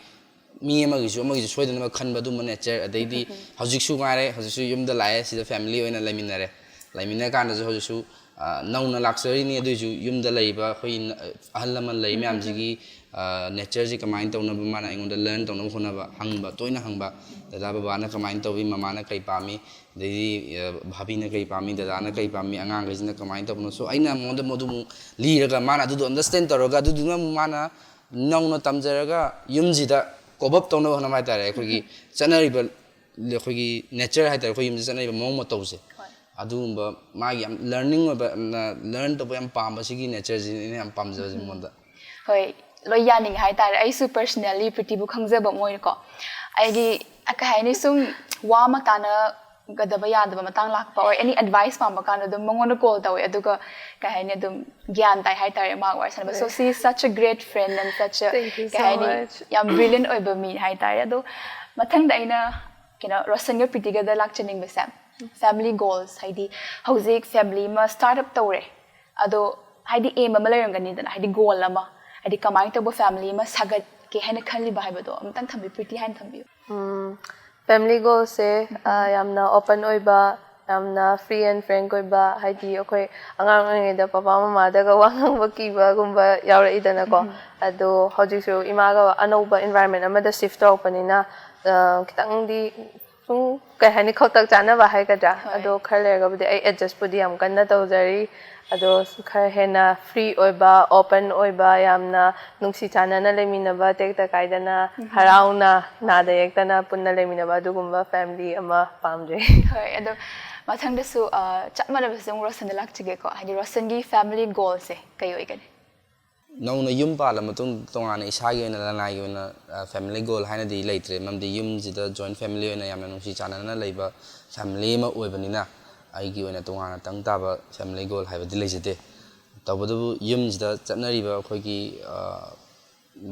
ꯃꯤ ꯑꯃꯒꯤꯁꯨ ꯑꯃꯒꯤꯁꯨ ꯁꯣꯏꯗꯅꯕ ꯈꯟꯕ ꯑꯗꯨꯝꯕ nature, ꯑꯗꯩꯗꯤ ꯍꯧꯖꯤꯛꯁꯨ ꯉꯥꯏꯔꯦ, ꯍꯧꯖꯤꯛꯁꯨ ꯌꯨꯝꯗ ꯂꯥꯛꯑꯦ, ꯁꯤꯗ family ꯑꯣꯏꯅ ꯂꯩꯃꯤꯟꯅꯔꯦ꯫ ꯂꯩꯃꯤꯟꯅ ꯀꯥꯟꯗꯁꯨ ꯍꯧꯖꯤꯛꯁꯨ, ꯑ, ꯅꯧꯅ ꯂꯥꯛꯆꯔꯤꯅꯤ, ꯑꯗꯨꯏꯁꯨ ꯌꯨꯝꯗ ꯂꯩꯔꯤꯕ ꯑꯩꯈꯣꯏ ꯅ-, ꯑꯍꯜ ꯂꯃꯟ ꯂꯩ ꯃꯌꯥꯝꯁꯤꯒꯤ, ꯑ, natureꯁꯤ ꯀꯃꯥꯏꯅ ꯇꯧꯅꯕ ꯃꯥꯅ ꯑꯩꯉꯣꯟꯗ learn ꯇꯧꯅꯕ ꯍꯣꯠꯅꯕ, ꯍꯪꯕ, ꯇꯣꯏꯅ ꯍꯪꯕ, "ꯗꯗꯥ ꯕꯕꯥꯅ ꯀꯃꯥꯏꯅ ꯇꯧꯏ, ꯃꯃꯥꯅ ꯀꯩ ꯄꯥꯝꯃꯤ, ꯑꯗꯩꯗꯤ, ꯑ, ꯚꯥꯕꯤꯅ ꯀꯩ ꯄꯥꯝꯃꯤ, ꯗꯗꯥꯅ ꯀꯩ ꯄꯥꯝꯃꯤ, ꯑꯉꯥꯡꯈꯩꯁꯤꯅ ꯀꯃꯥꯏꯅ ꯇꯧꯕꯅꯣ?" So ꯑꯩꯅ ꯃꯉꯣꯟꯗ ꯃꯗꯨ ꯑꯃꯨꯛ ꯂꯤꯔꯒ ꯃꯥꯅ ꯑꯗꯨꯗꯣ understand ꯇꯧꯔꯒ ꯑꯗꯨꯗꯨꯅ ꯑꯃꯨꯛ ꯃꯥꯅ ꯅꯧꯅ ꯇꯝꯖꯔꯒ ꯌꯨꯝꯁꯤꯗ cope up ꯇꯧꯅꯕ ꯍꯣꯠꯅꯕ ꯍꯥꯏꯇꯥꯔꯦ꯫ ꯑꯩꯈꯣꯏꯒꯤ ꯆꯠꯅꯔꯤꯕ, ꯑꯩꯈꯣꯏꯒꯤ nature ꯍꯥꯏꯇꯥꯔꯦ, ꯑꯩꯈꯣꯏ ꯌꯨꯝꯗ ꯆꯠꯅꯔꯤꯕ ꯃꯑꯣꯡ ꯃꯇꯧꯁꯦ, ꯍꯣꯏ꯫ ꯑꯗꯨꯒꯨꯝꯕ ꯃꯥꯒꯤ ꯌꯥꯝ learning ꯑꯣꯏꯕ, ꯌꯥꯝꯅ learn ꯇꯧꯕ ꯌꯥꯝ ꯄꯥꯝꯕ ꯁꯤꯒꯤ natureꯁꯤꯅꯦ ꯑꯩꯅ ꯌꯥꯝ ꯄꯥꯝꯖꯕꯁꯦ ꯃꯉꯣꯟꯗ꯫ ꯍꯣꯏ, ꯂꯣꯏ ꯌꯥꯅꯤꯡꯉꯦ ꯍꯥꯏꯇꯥꯔꯦ꯫ ꯑꯩꯁꯨ personally ꯄ꯭ꯔꯤꯇꯤꯕꯨ ꯈꯪꯖꯕ ꯑꯃ ꯑꯣꯏꯅꯀꯣ, ꯑꯩꯒꯤ, ꯑ, ꯀꯩ ꯍꯥꯏꯅꯤ, ꯁꯨꯝ ꯋꯥ ꯑꯃ ꯇꯥꯟꯅꯒꯗꯕ ꯌꯥꯗꯕ ꯃꯇꯥꯡ ꯂꯥꯛꯄ or any advice ꯄꯥꯝꯕ ꯀꯥꯟꯗ ꯑꯗꯨꯝ ꯃꯉꯣꯟꯗ call ꯇꯧꯋꯦ, ꯑꯗꯨꯒ ꯀꯩ ꯍꯥꯏꯅꯤ, ꯑꯗꯨꯝ ꯒ꯭ꯌꯥꯟ ꯇꯥꯏ ꯍꯥꯏꯇꯥꯔꯦ ꯃꯥꯒ ꯋꯥꯔꯤ ꯁꯥꯟꯅꯕ꯫ So she is such a great friend and such a, Thank you so much. ꯀꯩ ꯍꯥꯏꯅꯤ, ꯌꯥꯝ brilliant ꯑꯣꯏꯕ ꯃꯤ ꯍꯥꯏꯇꯥꯔꯦ꯫ ꯑꯗꯣ ꯃꯊꯪꯗ ꯑꯩꯅ, ꯀꯩꯅꯣ, ꯔꯣꯁꯟꯒ ꯄ꯭ꯔꯤꯇꯤꯒꯗ ꯂꯥꯛꯆꯅꯤꯡꯕꯁꯦ, family goals, ꯍꯥꯏꯗꯤ ꯍꯧꯖꯤꯛ family ꯑꯃ start up ꯇꯧꯔꯦ, ꯑꯗꯣ ꯍꯥꯏꯗꯤ aim ꯑꯃ ꯂꯩꯔꯝꯒꯅꯤꯗꯅ, ꯍꯥꯏꯗꯤ goal ꯑꯃ, ꯍꯥꯏꯗꯤ ꯀꯃꯥꯏꯅ ꯇꯧꯕ family ꯑꯃ ꯁꯥꯒꯠꯀꯦ ꯍꯥꯏꯅ ꯈꯜꯂꯤꯕ ꯍꯥꯏꯕꯗꯣ ꯑꯝꯇꯪ ꯊꯝꯕꯤꯌꯨ, ꯄ꯭ꯔꯤꯇꯤ ꯍꯥꯏꯅ ꯊꯝꯕꯤꯌꯨ꯫ ꯎꯝ, family goalꯁꯦ, ꯑ, ꯌꯥꯝꯅ open ꯑꯣꯏꯕ, ꯌꯥꯝꯅ free and frank ꯑꯣꯏꯕ, ꯍꯥꯏꯗꯤ ꯑꯩꯈꯣꯏ ꯑꯉꯥꯡ ꯑꯣꯏꯔꯤꯉꯩꯗ ꯄꯄꯥ ꯃꯃꯥꯗꯒ ꯋꯥ ꯉꯥꯡꯕ ꯀꯤꯕꯒꯨꯝꯕ ꯌꯥꯎꯔꯛꯏꯗꯅꯀꯣ꯫ ꯑꯗꯣ ꯍꯧꯖꯤꯛꯁꯨ ꯏꯃꯥꯒ ꯑꯅꯧꯕ environment ꯑꯃꯗ shift ꯇꯧꯔꯛꯄꯅꯤꯅ, ꯑ, ꯈꯤꯇꯪꯗꯤ ꯁꯨꯝ, ꯀꯩ ꯍꯥꯏꯅꯤ, ꯈꯧꯇꯛ ꯆꯥꯅꯕ ꯍꯥꯏꯒꯗ꯭ꯔꯥ? ꯍꯣꯏ꯫ ꯑꯗꯣ ꯈꯔ ꯂꯩꯔꯒꯕꯨꯗꯤ ꯑꯩ adjustꯄꯨꯗꯤ ꯌꯥꯝ ꯀꯟꯅ ꯇꯧꯖꯔꯤ꯫ ꯑꯗꯣ ꯈꯔ ꯍꯦꯟꯅ free ꯑꯣꯏꯕ, open ꯑꯣꯏꯕ, ꯌꯥꯝꯅ ꯅꯨꯡꯁꯤ ꯆꯥꯟꯅꯅ ꯂꯩꯃꯤꯟꯅꯕ, ꯇꯦꯛꯇ ꯀꯥꯏꯗꯅ, ꯍꯔꯥꯎꯅ, ꯅꯥꯗ ꯌꯦꯛꯇꯅ ꯄꯨꯟꯅ ꯂꯩꯃꯤꯟꯅꯕ ꯑꯗꯨꯒꯨꯝꯕ family ꯑꯃ ꯄꯥꯝꯖꯩ꯫ ꯍꯣꯏ, ꯑꯗꯣ ꯃꯊꯪꯗꯁꯨ, ꯑ, ꯆꯞ ꯃꯥꯟꯅꯕꯁꯦ ꯑꯃꯨꯛ ꯔꯣꯁꯟꯗ ꯂꯥꯛꯆꯒꯦꯀꯣ꯫ ꯍꯥꯏꯗꯤ ꯔꯣꯁꯟꯒꯤ family goalꯁꯦ ꯀꯩ ꯑꯣꯏꯒꯅꯤ? ꯅꯧꯅ ꯌꯨꯝ ꯄꯥꯜꯂ ꯃꯇꯨꯡ ꯇꯣꯉꯥꯟꯅ ꯏꯁꯥꯒꯤ ꯑꯣꯏꯅ ꯂꯅꯥꯏꯒꯤ ꯑꯣꯏꯅ, ꯑ, family goal ꯍꯥꯏꯅꯗꯤ ꯂꯩꯇ꯭ꯔꯦ, ꯃꯔꯝꯗꯤ ꯌꯨꯝꯁꯤꯗ joint family ꯑꯣꯏꯅ ꯌꯥꯝꯅ ꯅꯨꯡꯁꯤ ꯆꯥꯟꯅꯅ ꯂꯩꯕ family ꯑꯃ ꯑꯣꯏꯕꯅꯤꯅ ꯑꯩꯒꯤ ꯑꯣꯏꯅ ꯇꯣꯉꯥꯟꯅ ꯇꯪ ꯇꯥꯕ family goal ꯍꯥꯏꯕꯗꯤ ꯂꯩꯖꯗꯦ꯫ ꯇꯧꯕꯇꯕꯨ ꯌꯨꯝꯁꯤꯗ ꯆꯠꯅꯔꯤꯕ ꯑꯩꯈꯣꯏꯒꯤ, ꯑ,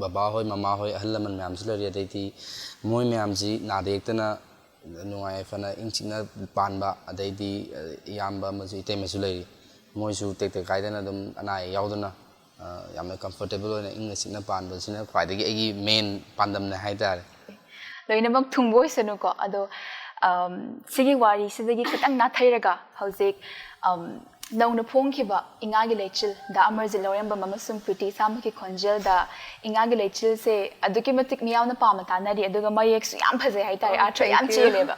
ꯕꯕꯥꯍꯣꯏ, ꯃꯃꯥꯍꯣꯏ, ꯑꯍꯜ ꯂꯃꯟ ꯃꯌꯥꯝꯁꯨ ꯂꯩꯔꯤ, ꯑꯗꯩꯗꯤ ꯃꯣꯏ ꯃꯌꯥꯝꯁꯤ ꯅꯥꯗ ꯌꯦꯛꯇꯅ ꯅꯨꯡꯉꯥꯏ ꯌꯥꯏꯐꯅ ꯏꯪ ꯆꯤꯛꯅ ꯄꯥꯟꯕ, ꯑꯗꯩꯗꯤ, ꯑ, ꯏꯌꯥꯝꯕ ꯑꯃꯁꯨ ꯏꯇꯩꯃꯁꯨ ꯂꯩꯔꯤ꯫ ꯃꯣꯏꯁꯨ ꯇꯦꯛ ꯇꯦꯛ ꯀꯥꯏꯗꯅ ꯑꯗꯨꯝ ꯑꯅꯥ ꯑꯌꯦꯛ ꯌꯥꯎꯗꯅ, ꯑ, ꯌꯥꯝꯅ comfortable ꯑꯣꯏꯅ ꯏꯪꯅ ꯆꯤꯛꯅ ꯄꯥꯟꯕꯁꯤꯅ ꯈ꯭ꯋꯥꯏꯗꯒꯤ ꯑꯩꯒꯤ main ꯄꯥꯟꯗꯝꯅꯦ ꯍꯥꯏꯇꯥꯔꯦ꯫ ꯂꯣꯏꯅꯃꯛ ꯊꯨꯡꯕ ꯑꯣꯏꯁꯅꯨꯀꯣ꯫ ꯑꯗꯣ, ꯑꯝ, ꯁꯤꯒꯤ ꯋꯥꯔꯤꯁꯤꯗꯒꯤ ꯈꯤꯇꯪ ꯅꯥꯊꯩꯔꯒ ꯍꯧꯖꯤꯛ, ꯑꯝ, ꯅꯧꯅ ꯐꯣꯡꯈꯤꯕ ꯏꯉꯥꯒꯤ ꯂꯩꯆꯤꯜ, ꯗꯥ ꯑꯃꯔꯖꯤꯠ ꯂꯧꯔꯦꯝꯕꯝ ꯑꯃꯁꯨꯡ ꯄ꯭ꯔꯤꯇꯤ ꯏꯁꯥꯃꯛꯀꯤ ꯈꯣꯟꯖꯦꯜꯗ ꯏꯉꯥꯒꯤ ꯂꯩꯆꯤꯜꯁꯦ ꯑꯗꯨꯛꯀꯤ ꯃꯇꯤꯛ ꯃꯤꯌꯥꯝꯅ ꯄꯥꯝꯅ ꯇꯥꯅꯔꯤ, ꯑꯗꯨꯒ ꯃꯌꯦꯛꯁꯨ ꯌꯥꯝ ꯐꯖꯩ ꯍꯥꯏꯇꯥꯔꯦ, Oh, ꯑꯥꯔꯊ ꯌꯥꯝ thank you. ꯆꯦꯜꯂꯦꯕ꯫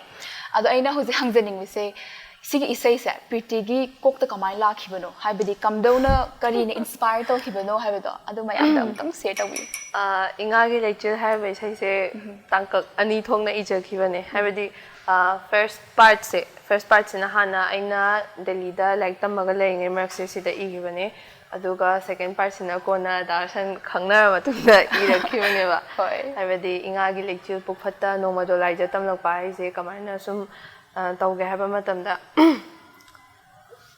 ꯑꯗꯣ ꯑꯩꯅ ꯍꯧꯖꯤꯛ ꯍꯪꯖꯅꯤꯡꯕꯁꯦ, ꯁꯤꯒꯤ ꯏꯁꯩꯁꯦ ꯄ꯭ꯔꯤꯇꯤꯒꯤ ꯀꯣꯛꯇ ꯀꯃꯥꯏꯅ ꯂꯥꯛꯈꯤꯕꯅꯣ, ꯍꯥꯏꯕꯗꯤ ꯀꯝꯗꯧꯅ, ꯀꯔꯤꯅ inspire ꯇꯧꯈꯤꯕꯅꯣ ꯍꯥꯏꯕꯗꯣ, ꯑꯗꯨ ꯃꯌꯥꯝꯗ ꯑꯃꯨꯛꯇꯪ share ꯇꯧꯕꯤꯌꯨ꯫ ꯑ, ꯏꯉꯥꯒꯤ ꯂꯩꯆꯤꯜ ꯍꯥꯏꯔꯤꯕ ꯏꯁꯩꯁꯦ ꯇꯥꯡꯀꯛ ꯑꯅꯤ ꯊꯣꯛꯅ ꯏꯖꯈꯤꯕꯅꯦ꯫ ꯍꯥꯏꯕꯗꯤ, ꯑ, first partꯁꯦ, first partꯁꯤꯅ ꯍꯥꯟꯅ ꯑꯩꯅ ꯗꯦꯜꯂꯤꯗ ꯂꯥꯏꯔꯤꯛ ꯇꯝꯃꯒ ꯂꯩꯔꯤꯉꯩ ꯃꯔꯛꯁꯦ ꯁꯤꯗ ꯏꯈꯤꯕꯅꯦ꯫ ꯑꯗꯨꯒ second partꯁꯤꯅ ꯀꯣꯟꯅ ꯗꯥ ꯔꯁꯟ ꯈꯪꯅꯔ ꯃꯇꯨꯡꯗ ꯏꯔꯛꯈꯤꯕꯅꯦꯕ꯫ ꯍꯣꯏ꯫ ꯍꯥꯏꯕꯗꯤ ꯏꯉꯥꯒꯤ ꯂꯩꯆꯤꯜ ꯄꯨꯛꯐꯠꯇ ꯅꯣꯡꯃ ꯗꯣꯂꯥꯏꯖ ꯇꯝꯂꯛꯄ ꯍꯥꯏꯁꯦ ꯀꯃꯥꯏꯅ ꯁꯨꯝ, ꯑ, ꯇꯧꯒꯦ ꯍꯥꯏꯕ ꯃꯇꯝꯗ,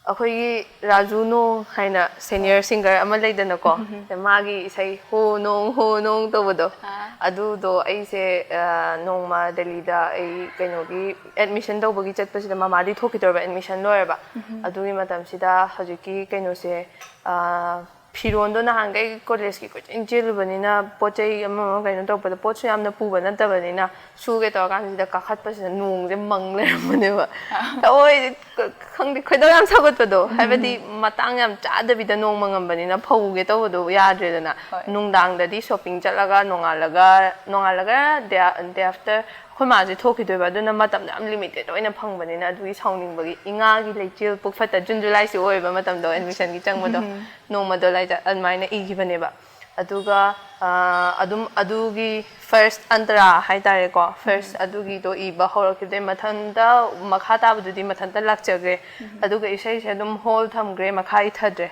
ꯑꯩꯈꯣꯏꯒꯤ ꯔꯥꯖꯨ ꯅꯣꯡ ꯍꯥꯏꯅ senior singer ꯑꯃ ꯂꯩꯗꯅꯀꯣ, ꯃꯥꯒꯤ ꯏꯁꯩ "ꯍꯣ ꯅꯣꯡ ꯍꯣ ꯅꯣꯡ" ꯇꯧꯕꯗꯣ, ꯑꯥ꯫ ꯑꯗꯨꯗꯣ ꯑꯩꯁꯦ, ꯑ, ꯅꯣꯡꯃ ꯗꯦꯜꯂꯤꯗ ꯑꯩ ꯀꯩꯅꯣꯒꯤ admission ꯇꯧꯕꯒꯤ ꯆꯠꯄꯁꯤꯗ, ꯃꯃꯥꯗꯤ ꯊꯣꯛꯈꯤꯗꯣꯏꯕ, admission ꯂꯣꯏꯔꯕ꯫ ꯑꯗꯨꯒꯤ ꯃꯇꯝꯁꯤꯗ ꯍꯧꯖꯤꯛꯀꯤ ꯀꯩꯅꯣꯁꯦ, ꯑ, ꯐꯤꯔꯣꯟꯗꯣ ꯅꯍꯥꯟꯈꯩ collegeꯀꯤ ꯀꯣꯏꯆꯦꯟ ꯆꯦꯜꯂꯨꯕꯅꯤꯅ, ꯄꯣꯠ ꯆꯩ ꯑꯃ ꯑꯃ ꯀꯩꯅꯣ ꯇꯧꯔꯛꯄꯗ ꯄꯣꯠꯁꯨ ꯌꯥꯝꯅ ꯄꯨꯕ ꯅꯠꯇꯕꯅꯤꯅ, ꯁꯨꯒꯦ ꯇꯧꯔꯀꯥꯟꯁꯤꯗ ꯀꯥꯈꯠꯄꯁꯤꯗ ꯅꯣꯡꯁꯦ ꯃꯪ ꯂꯩꯔꯝꯕꯅꯦꯕ꯫ ꯊꯑꯣꯏ ꯈ-, ꯈꯪꯗꯦ, ꯈꯣꯏꯗꯧ ꯌꯥꯝ ꯁꯥꯎꯒꯠꯄꯗꯣ꯫ ꯍꯥꯏꯕꯗꯤ ꯃꯇꯥꯡ ꯌꯥꯝ ꯆꯥꯗꯕꯤꯗ ꯅꯣꯡ ꯃꯪꯉꯝꯕꯅꯤꯅ ꯐꯧꯒꯦ ꯇꯧꯕꯗꯣ ꯌꯥꯗ꯭ꯔꯦꯗꯅ꯫ ꯍꯣꯏ꯫ ꯅꯨꯡꯗꯥꯡꯗꯗꯤ shopping ꯆꯠꯂꯒ ꯅꯣꯡꯉꯥꯜꯂꯒ, ꯅꯣꯡꯉꯥꯜꯂꯒ day, day after ꯑꯩꯈꯣꯏ ꯃꯥꯁꯦ ꯊꯣꯛꯈꯤꯗꯣꯏꯕ, ꯑꯗꯨꯅ ꯃꯇꯝꯗꯣ ꯌꯥꯝ limited ꯑꯣꯏꯅ ꯐꯪꯕꯅꯤꯅ, ꯑꯗꯨꯒꯤ ꯁꯥꯎꯅꯤꯡꯕꯒꯤ ꯏꯉꯥꯒꯤ ꯂꯩꯆꯤꯜ ꯄꯨꯛꯐꯠꯇ, June Julyꯁꯤ ꯑꯣꯏꯕ ꯃꯇꯝꯗꯣ admissionꯒꯤ ꯆꯪꯕꯗꯣ, ꯅꯣꯡꯃꯗꯣ ꯂꯥꯏꯖ-, ꯑꯗꯨꯃꯥꯏꯅ ꯏꯈꯤꯕꯅꯦꯕ꯫ ꯑꯗꯨꯒ, ꯑ, ꯑꯗꯨꯝ ꯑꯗꯨꯒꯤ first ꯑꯟꯇꯔꯥ ꯍꯥꯏꯇꯥꯔꯦꯀꯣ, first ꯑꯗꯨꯒꯤꯗꯣ ꯏꯕ ꯍꯧꯔꯛꯈꯤꯕꯗꯩ ꯃꯊꯟꯇ, ꯃꯈꯥ ꯇꯥꯕꯗꯨꯗꯤ ꯃꯊꯟꯇ ꯂꯥꯛꯆꯈ꯭ꯔꯦ꯫ ꯑꯗꯨꯒ ꯏꯁꯩꯁꯦ ꯑꯗꯨꯝ hold ꯊꯝꯈ꯭ꯔꯦ, ꯃꯈꯥ ꯏꯊꯗ꯭ꯔꯦ꯫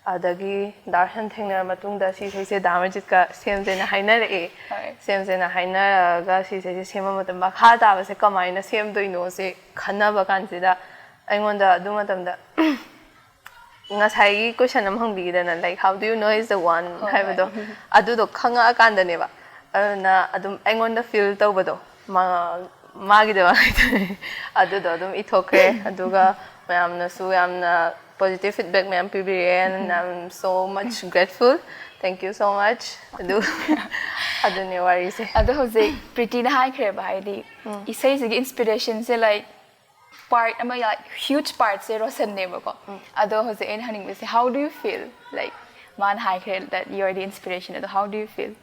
ꯑꯗꯒꯤ ꯗꯥ ꯔꯁꯟ ꯊꯦꯡꯅꯔ ꯃꯇꯨꯡꯗ ꯁꯤ ꯏꯁꯩꯁꯦ ꯗꯥ ꯑꯃꯔꯖꯤꯠꯀ ꯁꯦꯝꯁꯦꯅ ꯍꯥꯏꯅꯔꯛꯑꯦ꯫ ꯍꯣꯏ꯫ ꯁꯦꯝꯁꯦꯅ ꯍꯥꯏꯅꯔꯒ ꯁꯤ ꯏꯁꯩꯁꯦ ꯁꯦꯝꯕ ꯃꯇꯝꯗ ꯃꯈꯥ ꯇꯥꯕꯁꯦ ꯀꯃꯥꯏꯅ ꯁꯦꯝꯗꯣꯏꯅꯣꯁꯦ ꯈꯟꯅꯕ ꯀꯥꯟꯁꯤꯗ ꯑꯩꯉꯣꯟꯗ ꯑꯗꯨ ꯃꯇꯝꯗ ꯉꯁꯥꯏꯒꯤ question ꯑꯃ ꯍꯪꯕꯤꯈꯤꯗꯅ, like, "How do you know is the one?" ꯍꯣꯏ, ꯍꯥꯏꯕꯗꯣ, ꯍꯣꯏ꯫ ꯑꯗꯨꯗꯣ ꯈꯪꯉꯛꯑꯀꯥꯟꯗꯅꯦꯕ, ꯑꯗꯨꯅ ꯑꯗꯨꯝ ꯑꯩꯉꯣꯟꯗ feel ꯇꯧꯕꯗꯣ, ꯃꯥ-, ꯃꯥꯒꯤꯗꯃꯛ ꯍꯥꯏꯇꯥꯔꯦ, ꯑꯗꯨꯗꯣ ꯑꯗꯨꯝ ꯏꯊꯣꯛꯈ꯭ꯔꯦ꯫ ꯑꯗꯨꯒ ꯃꯌꯥꯝꯅꯁꯨ ꯌꯥꯝꯅ positive feedback ꯃꯌꯥꯝ ꯄꯤꯕꯤꯔꯛꯑꯦ, and I'm so much grateful. Thank you so much. ꯑꯗꯨ ꯑꯗꯨꯅꯦ ꯋꯥꯔꯤꯁꯦ꯫ ꯑꯗꯣ ꯍꯧꯖꯤꯛ ꯄ꯭ꯔꯤꯇꯤꯅ ꯍꯥꯏꯈ꯭ꯔꯦꯕ, ꯍꯥꯏꯗꯤ ꯏꯁꯩꯁꯤꯒꯤ inspiration ꯁꯦ, like, part ꯑꯃ, like, huge part ꯁꯦ ꯔꯣꯁꯟꯅꯦꯕꯀꯣ꯫ ꯑꯗꯣ ꯍꯧꯖꯤꯛ ꯑꯩꯅ ꯍꯪꯅꯤꯡꯕꯁꯦ, how do you feel, like, ꯃꯥꯅ ꯍꯥꯏꯈ꯭ꯔꯦ that you are the inspiration, ꯑꯗꯣ how do you feel?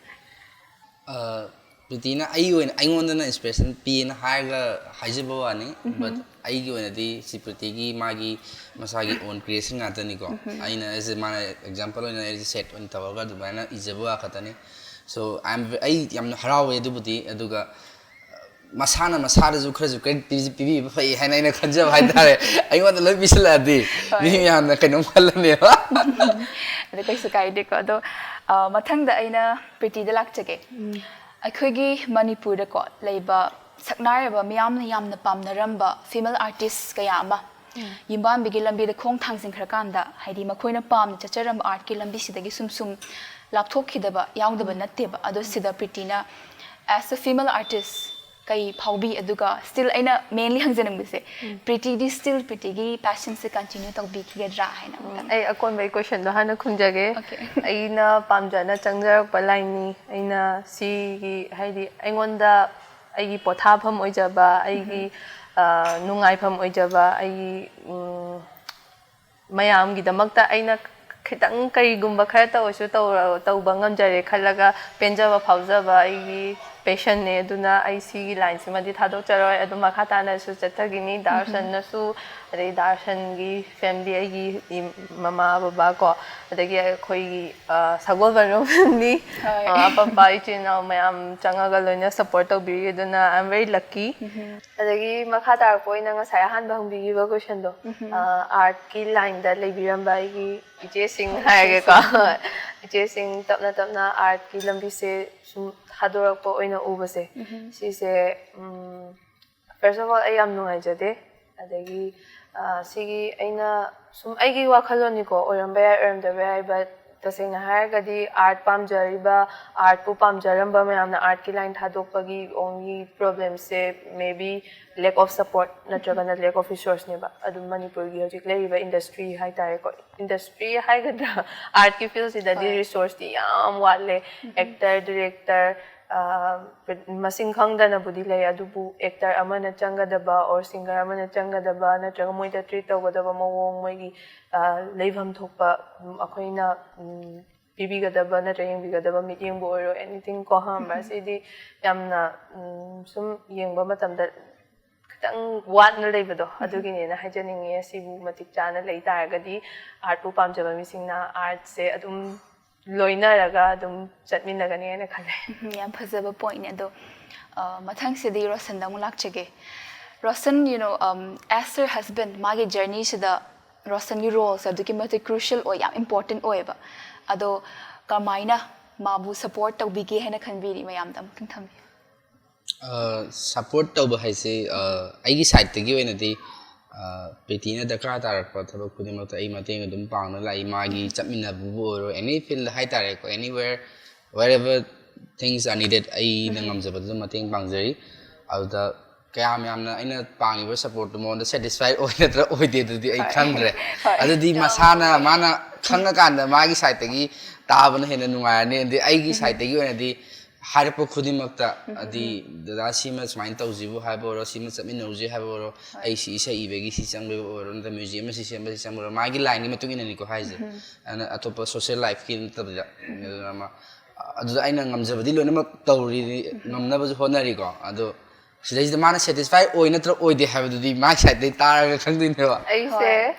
ꯄ꯭ꯔꯤꯇꯤꯅ ꯑꯩ ꯑꯣꯏꯅ, ꯑꯩꯉꯣꯟꯗꯅ inspiration ꯄꯤꯌꯦꯅ ꯍꯥꯏꯔꯒ ꯍꯥꯏꯖꯕ ꯋꯥꯅꯤ꯫ But ꯑꯩꯒꯤ ꯑꯣꯏꯅꯗꯤ ꯁꯤ ꯄ꯭ꯔꯤꯇꯤꯒꯤ ꯃꯥꯒꯤ ꯃꯁꯥꯒꯤ own creation ꯉꯥꯛꯇꯅꯤꯀꯣ꯫ ꯑꯩꯅ ꯑꯩꯁꯦ, ꯃꯥꯅ example ꯑꯣꯏꯅ ꯑꯩꯁꯦ set ꯑꯣꯏꯅ ꯇꯧꯔꯒ ꯑꯗꯨꯃꯥꯏꯅ ꯏꯖꯕ ꯋꯥ ꯈꯛꯇꯅꯤ꯫ So I am, ꯑꯩ ꯌꯥꯝꯅ ꯍꯔꯥꯎꯋꯦ ꯑꯗꯨꯕꯨꯗꯤ꯫ ꯑꯗꯨꯒ ꯃꯁꯥꯅ ꯃꯁꯥꯗꯁꯨ ꯈꯔꯁꯨ credit ꯄꯤꯕꯤꯕ ꯐꯩ ꯍꯥꯏꯅ ꯑꯩꯅ ꯈꯟꯖꯕ ꯍꯥꯏꯇꯥꯔꯦ꯫ ꯑꯩꯉꯣꯟꯗ ꯂꯣꯏ ꯄꯤꯁꯤꯜꯂꯛꯑꯗꯤ ꯃꯤ ꯃꯌꯥꯝꯅ ꯀꯩꯅꯣꯝ ꯈꯜꯂꯅꯦꯕ꯫ ꯑꯗꯨ ꯀꯩꯁꯨ ꯀꯥꯏꯗꯦꯀꯣ꯫ ꯑꯗꯣ, ꯑ, ꯃꯊꯪꯗ ꯑꯩꯅ ꯄ꯭ꯔꯤꯇꯤꯗ ꯂꯥꯛꯆꯒꯦ꯫ ꯑꯩꯈꯣꯏꯒꯤ ꯃꯅꯤꯄꯨꯔꯗꯀꯣ ꯂꯩꯕ ꯁꯛꯅꯥꯏꯔꯕ ꯃꯤꯌꯥꯝꯅ ꯌꯥꯝꯅ ꯄꯥꯝꯅꯔꯝꯕ female artist ꯀꯌꯥ ꯑꯃ ꯌꯨꯝꯕꯥꯟꯕꯤꯒꯤ ꯂꯝꯕꯤꯗ ꯈꯣꯡ ꯊꯥꯡꯖꯤꯟꯈ꯭ꯔꯀꯥꯟꯗ, ꯍꯥꯏꯗꯤ ꯃꯈꯣꯏꯅ ꯄꯥꯝꯅ ꯆꯠꯆꯔꯝꯕ artꯀꯤ ꯂꯝꯕꯤꯁꯤꯗꯒꯤ ꯁꯨꯝ ꯁꯨꯝ ꯂꯥꯞꯊꯣꯛꯈꯤꯗꯕ ꯌꯥꯎꯗꯕ ꯅꯠꯇꯦꯕ꯫ ꯑꯗꯣ ꯁꯤꯗ ꯄ꯭ꯔꯤꯇꯤꯅ as a female artist ꯀꯩ ꯐꯥꯎꯕꯤ? ꯑꯗꯨꯒ still ꯑꯩꯅ mainly ꯍꯪꯖꯅꯤꯡꯕꯁꯦ, ꯄ꯭ꯔꯤꯇꯤꯗꯤ still ꯄ꯭ꯔꯤꯇꯤꯒꯤ passion ꯁꯦ continue ꯇꯧꯕꯤꯈꯤꯒꯗ꯭ꯔꯥ ꯍꯥꯏꯅ ꯑꯃꯨꯛꯇꯪ꯫ ꯑꯩ ꯑꯀꯣꯟꯕꯩ questionꯗꯣ ꯍꯥꯟꯅ ꯈꯨꯝꯖꯒꯦ꯫ Okay. ꯑꯩꯅ ꯄꯥꯝꯖꯅ ꯆꯪꯖꯔꯛꯄ line ꯅꯤ꯫ ꯑꯩꯅ ꯁꯤꯒꯤ, ꯍꯥꯏꯗꯤ, ꯑꯩꯉꯣꯟꯗ ꯑꯩꯒꯤ ꯄꯣꯊꯥꯐꯝ ꯑꯣꯏꯖꯕ, ꯑꯩꯒꯤ, ꯑ, ꯅꯨꯡꯉꯥꯏꯐꯝ ꯑꯣꯏꯖꯕ, ꯑꯩꯒꯤ, ꯎꯝ, ꯃꯌꯥꯝꯒꯤꯗꯃꯛꯇ ꯑꯩꯅ ꯈꯤꯇꯪ ꯀꯔꯤꯒꯨꯝꯕ ꯈꯔꯇ ꯑꯣꯏꯁꯨ ꯇꯧꯔ-, ꯇꯧꯕ ꯉꯝꯖꯔꯦ ꯈꯜꯂꯒ ꯄꯦꯟꯖꯕ ꯐꯥꯎꯖꯕ ꯑꯩꯒꯤ passion ꯅꯦ꯫ ꯑꯗꯨꯅ ꯑꯩ ꯁꯤꯒꯤ line ꯁꯤꯃꯗꯤ ꯊꯥꯗꯣꯛꯆꯔꯣꯏ꯫ ꯑꯗꯨꯝ ꯃꯈꯥ ꯇꯥꯅꯁꯨ ꯆꯠꯊꯈꯤꯅꯤ꯫ ꯗꯥꯔꯁꯟꯅꯁꯨ, ꯑꯗꯩ ꯗꯥꯔꯁꯟꯒꯤ family, ꯑꯩꯒꯤ ꯏꯝ-, ꯃꯃꯥ ꯕꯕꯥ ꯀꯣ, ꯑꯗꯒꯤ ꯑꯩꯈꯣꯏꯒꯤ, ꯑ, ꯁꯒꯣꯜꯕꯟꯔꯣꯝ family, ꯍꯣꯏ꯫ ꯑ, ꯑꯄꯥꯝꯕ ꯏꯆꯤꯜ ꯏꯅꯥꯎ ꯃꯌꯥꯝ ꯆꯪꯉꯒ ꯂꯣꯏꯅ support ꯇꯧꯕꯤꯔꯤ꯫ ꯑꯗꯨꯅ I am very lucky꯫ ꯑꯗꯒꯤ ꯃꯈꯥ ꯇꯥꯔꯛꯄ ꯑꯣꯏꯅ ꯉꯁꯥꯏ ꯑꯍꯥꯟꯕ ꯍꯪꯕꯤꯈꯤꯕ questionꯗꯣ, ꯑ, artꯀꯤ lineꯗ ꯂꯩꯕꯤꯔꯝꯕ ꯑꯩꯒꯤ ꯏꯆꯦꯁꯤꯡ ꯍꯥꯏꯔꯒꯦꯀꯣ꯫ ꯏꯆꯦꯁꯤꯡ ꯇꯞꯅ ꯇꯞꯅ artꯀꯤ ꯂꯝꯕꯤꯁꯦ ꯁꯨꯝ ꯊꯥꯗꯣꯔꯛꯄ ꯑꯣꯏꯅ ꯎꯕꯁꯦ, ꯁꯤꯁꯦ, ꯎꯝ, first of all, ꯑꯩ ꯌꯥꯝ ꯅꯨꯡꯉꯥꯏꯖꯗꯦ꯫ ꯑꯗꯒꯤ, ꯑ, ꯁꯤꯒꯤ ꯑꯩꯅ ꯁꯨꯝ ꯑꯩꯒꯤ ꯋꯥꯈꯜꯂꯣꯟꯅꯤꯀꯣ, ꯑꯣꯏꯔꯝꯕ ꯌꯥꯏ, ꯑꯣꯏꯔꯝꯗꯕ ꯌꯥꯏ, but ꯇꯁꯦꯡꯅ ꯍꯥꯏꯔꯒꯗꯤ, art ꯄꯥꯝꯖꯔꯤꯕ, artꯄꯨ ꯄꯥꯝꯖꯔꯝꯕ ꯃꯌꯥꯝꯅ artꯀꯤ line ꯊꯥꯗꯣꯛꯄꯒꯤ only problemꯁꯦ maybe lack of support ꯅꯠꯇ꯭ꯔꯒꯅ lack of resourceꯅꯦꯕ꯫ ꯑꯗꯨꯝ ꯃꯅꯤꯄꯨꯔꯒꯤ ꯍꯧꯖꯤꯛ ꯂꯩꯔꯤꯕ industry ꯍꯥꯏꯇꯥꯔꯦꯀꯣ, industry ꯍꯥꯏꯒꯗ꯭ꯔꯥ, artꯀꯤ fieldꯁꯤꯗꯗꯤ resourceꯇꯤ ꯌꯥꯝ ꯋꯥꯠꯂꯦ꯫ Actor, director, ꯃꯁꯤꯡ ꯈꯪꯗꯅꯕꯨꯗꯤ ꯂꯩ, ꯑꯗꯨꯕꯨ actor ꯑꯃꯅ ꯆꯪꯒꯗꯕ or singer ꯑꯃꯅ ꯆꯪꯒꯗꯕ ꯅꯠꯇ꯭ꯔꯒ ꯃꯣꯏꯗ treat ꯇꯧꯒꯗꯕ ꯃꯑꯣꯡ, ꯃꯣꯏꯒꯤ ꯂꯩꯐꯝ ꯊꯣꯛꯄ, ꯑꯩꯈꯣꯏꯅ ꯄꯤꯕꯤꯒꯗꯕ ꯅꯠꯇ꯭ꯔꯒ ꯌꯦꯡꯕꯤꯒꯗꯕ ꯃꯤꯠꯌꯦꯡꯕꯨ ꯑꯣꯏꯔꯣ, anything ꯀꯣ, ꯈꯪꯕ꯭ꯔꯥ? ꯁꯤꯗꯤ ꯌꯥꯝꯅ ꯁꯨꯝ ꯌꯦꯡꯕ ꯃꯇꯝꯗ ꯈꯤꯇꯪ ꯋꯥꯠꯅ ꯂꯩꯕꯗꯣ, ꯑꯗꯨꯒꯤꯅꯦꯅ ꯍꯥꯏꯖꯅꯤꯡꯉꯦ꯫ ꯁꯤꯕꯨ ꯃꯇꯤꯛ ꯆꯥꯅ ꯂꯩ ꯇꯥꯔꯒꯗꯤ, artꯄꯨ ꯄꯥꯝꯖꯕ ꯃꯤꯁꯤꯡꯅ artꯁꯦ ꯑꯗꯨꯝ ꯂꯣꯏꯅꯔꯒ ꯑꯗꯨꯝ ꯆꯠꯃꯤꯟꯅꯒꯅꯤ ꯍꯥꯏꯅ ꯈꯜꯂꯦ꯫ ꯎꯝ, ꯌꯥꯝ ꯐꯖꯕ pointꯅꯦ꯫ ꯑꯗꯣ ꯃꯊꯪꯁꯤꯗꯤ ꯔꯣꯁꯟꯗ ꯑꯃꯨꯛ ꯂꯥꯛꯆꯒꯦ꯫ Roshan, you know, as her husband, ꯃꯥꯒꯤ journeyꯁꯤꯗ ꯔꯣꯁꯟꯒꯤ roleꯁꯦ ꯑꯗꯨꯛꯀꯤ ꯃꯇꯤꯛ crucial ꯑꯣꯏ, ꯌꯥꯝ important ꯑꯣꯏꯌꯦꯕ꯫ ꯑꯗꯣ ꯀꯃꯥꯏꯅ ꯃꯥꯕꯨ support ꯇꯧꯕꯤꯒꯦ ꯍꯥꯏꯅ ꯈꯟꯕꯤꯔꯤ? ꯃꯌꯥꯝꯗ ꯑꯃꯨꯛꯇꯪ ꯊꯝꯕꯤꯌꯨ꯫ Support ꯇꯧꯕ ꯍꯥꯏꯁꯦ, ꯑꯩꯒꯤ sideꯇꯒꯤ ꯑꯣꯏꯅꯗꯤ ꯄ꯭ꯔꯤꯇꯤꯅ ꯗꯔꯀꯥꯔ ꯇꯥꯔꯛꯄ ꯊꯕꯛ ꯈꯨꯗꯤꯡꯃꯛꯇ ꯑꯩ ꯃꯇꯦꯡ ꯑꯗꯨꯝ ꯄꯥꯡꯅ ꯂꯥꯛꯏ꯫ ꯃꯥꯒꯤ ꯆꯠꯃꯤꯟꯅꯕꯕꯨ ꯑꯣꯏꯔꯣ, any field ꯍꯥꯏꯇꯥꯔꯦꯀꯣ, anywhere, wherever things are needed, ꯑꯩꯅ ꯉꯝꯖꯕꯗꯨꯗ ꯃꯇꯦꯡ ꯄꯥꯡꯖꯔꯤ꯫ ꯑꯗꯨꯗ ꯀꯌꯥꯝ ꯌꯥꯝꯅ ꯑꯩꯅ ꯄꯥꯡꯉꯤꯕ supportꯇꯨ ꯃꯉꯣꯟꯗ satisfy ꯑꯣꯏ ꯅꯠꯇ꯭ꯔ ꯑꯣꯏꯗꯦ, ꯑꯗꯨꯗꯤ ꯑꯩ ꯈꯪꯗ꯭ꯔꯦ꯫ ꯑꯗꯨꯗꯤ ꯃꯁꯥꯅ, ꯃꯥꯅ ꯈꯪꯉꯀꯥꯟꯗ ꯃꯥꯒꯤ sideꯇꯒꯤ ꯇꯥꯕꯅ ꯍꯦꯟꯅ ꯅꯨꯡꯉꯥꯏꯔꯅꯤ꯫ ꯑꯗꯩ ꯑꯩꯒꯤ sideꯇꯒꯤ ꯑꯣꯏꯅꯗꯤ ꯍꯥꯏꯔꯛꯄ ꯈꯨꯗꯤꯡꯃꯛꯇ, ꯑꯗꯤ ꯗꯗꯥ, ꯁꯤꯃ ꯁꯨꯃꯥꯏꯅ ꯇꯧꯁꯤꯕꯨ ꯍꯥꯏꯕ ꯑꯣꯏꯔꯣ, ꯁꯤꯃ ꯆꯠꯃꯤꯟꯅꯧꯁꯤ ꯍꯥꯏꯕ ꯑꯣꯏꯔꯣ, ꯑꯩ ꯁꯤ ꯏꯁꯩ ꯏꯕꯒꯤ ꯁꯤ ꯆꯪꯕ ꯑꯣꯏꯔꯣ, ꯅꯠꯇ꯭ꯔꯒ music ꯑꯃ ꯁꯤ ꯁꯦꯝꯕ ꯁꯤ ꯆꯪꯕ ꯑꯣꯏꯔꯣ, ꯃꯥꯒꯤ lineꯒꯤ ꯃꯇꯨꯡ ꯏꯟꯅꯅꯤꯀꯣ ꯍꯥꯏꯁꯦ꯫ ꯑꯗꯨꯅ ꯑꯇꯣꯞꯄ social lifeꯀꯤ ꯅꯠꯇꯕꯤꯗ, ꯑꯗꯨꯅ ꯑꯃ, ꯑꯗꯨꯗ ꯑꯩꯅ ꯉꯝꯖꯕꯗꯤ ꯂꯣꯏꯅꯃꯛ ꯇꯧꯔꯤ, ꯉꯝꯅꯕꯁꯨ ꯍꯣꯠꯅꯔꯤꯀꯣ꯫ ꯑꯗꯣ ꯁꯤꯗꯩꯁꯤꯗ ꯃꯥꯅ satisfy ꯑꯣꯏ ꯅꯠꯇ꯭ꯔ ꯑꯣꯏꯗꯦ ꯍꯥꯏꯕꯗꯨꯗꯤ ꯃꯥꯒꯤ sideꯇꯒꯤ ꯇꯥꯔꯒ ꯈꯪꯗꯣꯏꯅꯦꯕ꯫ ꯑꯩꯁꯦ,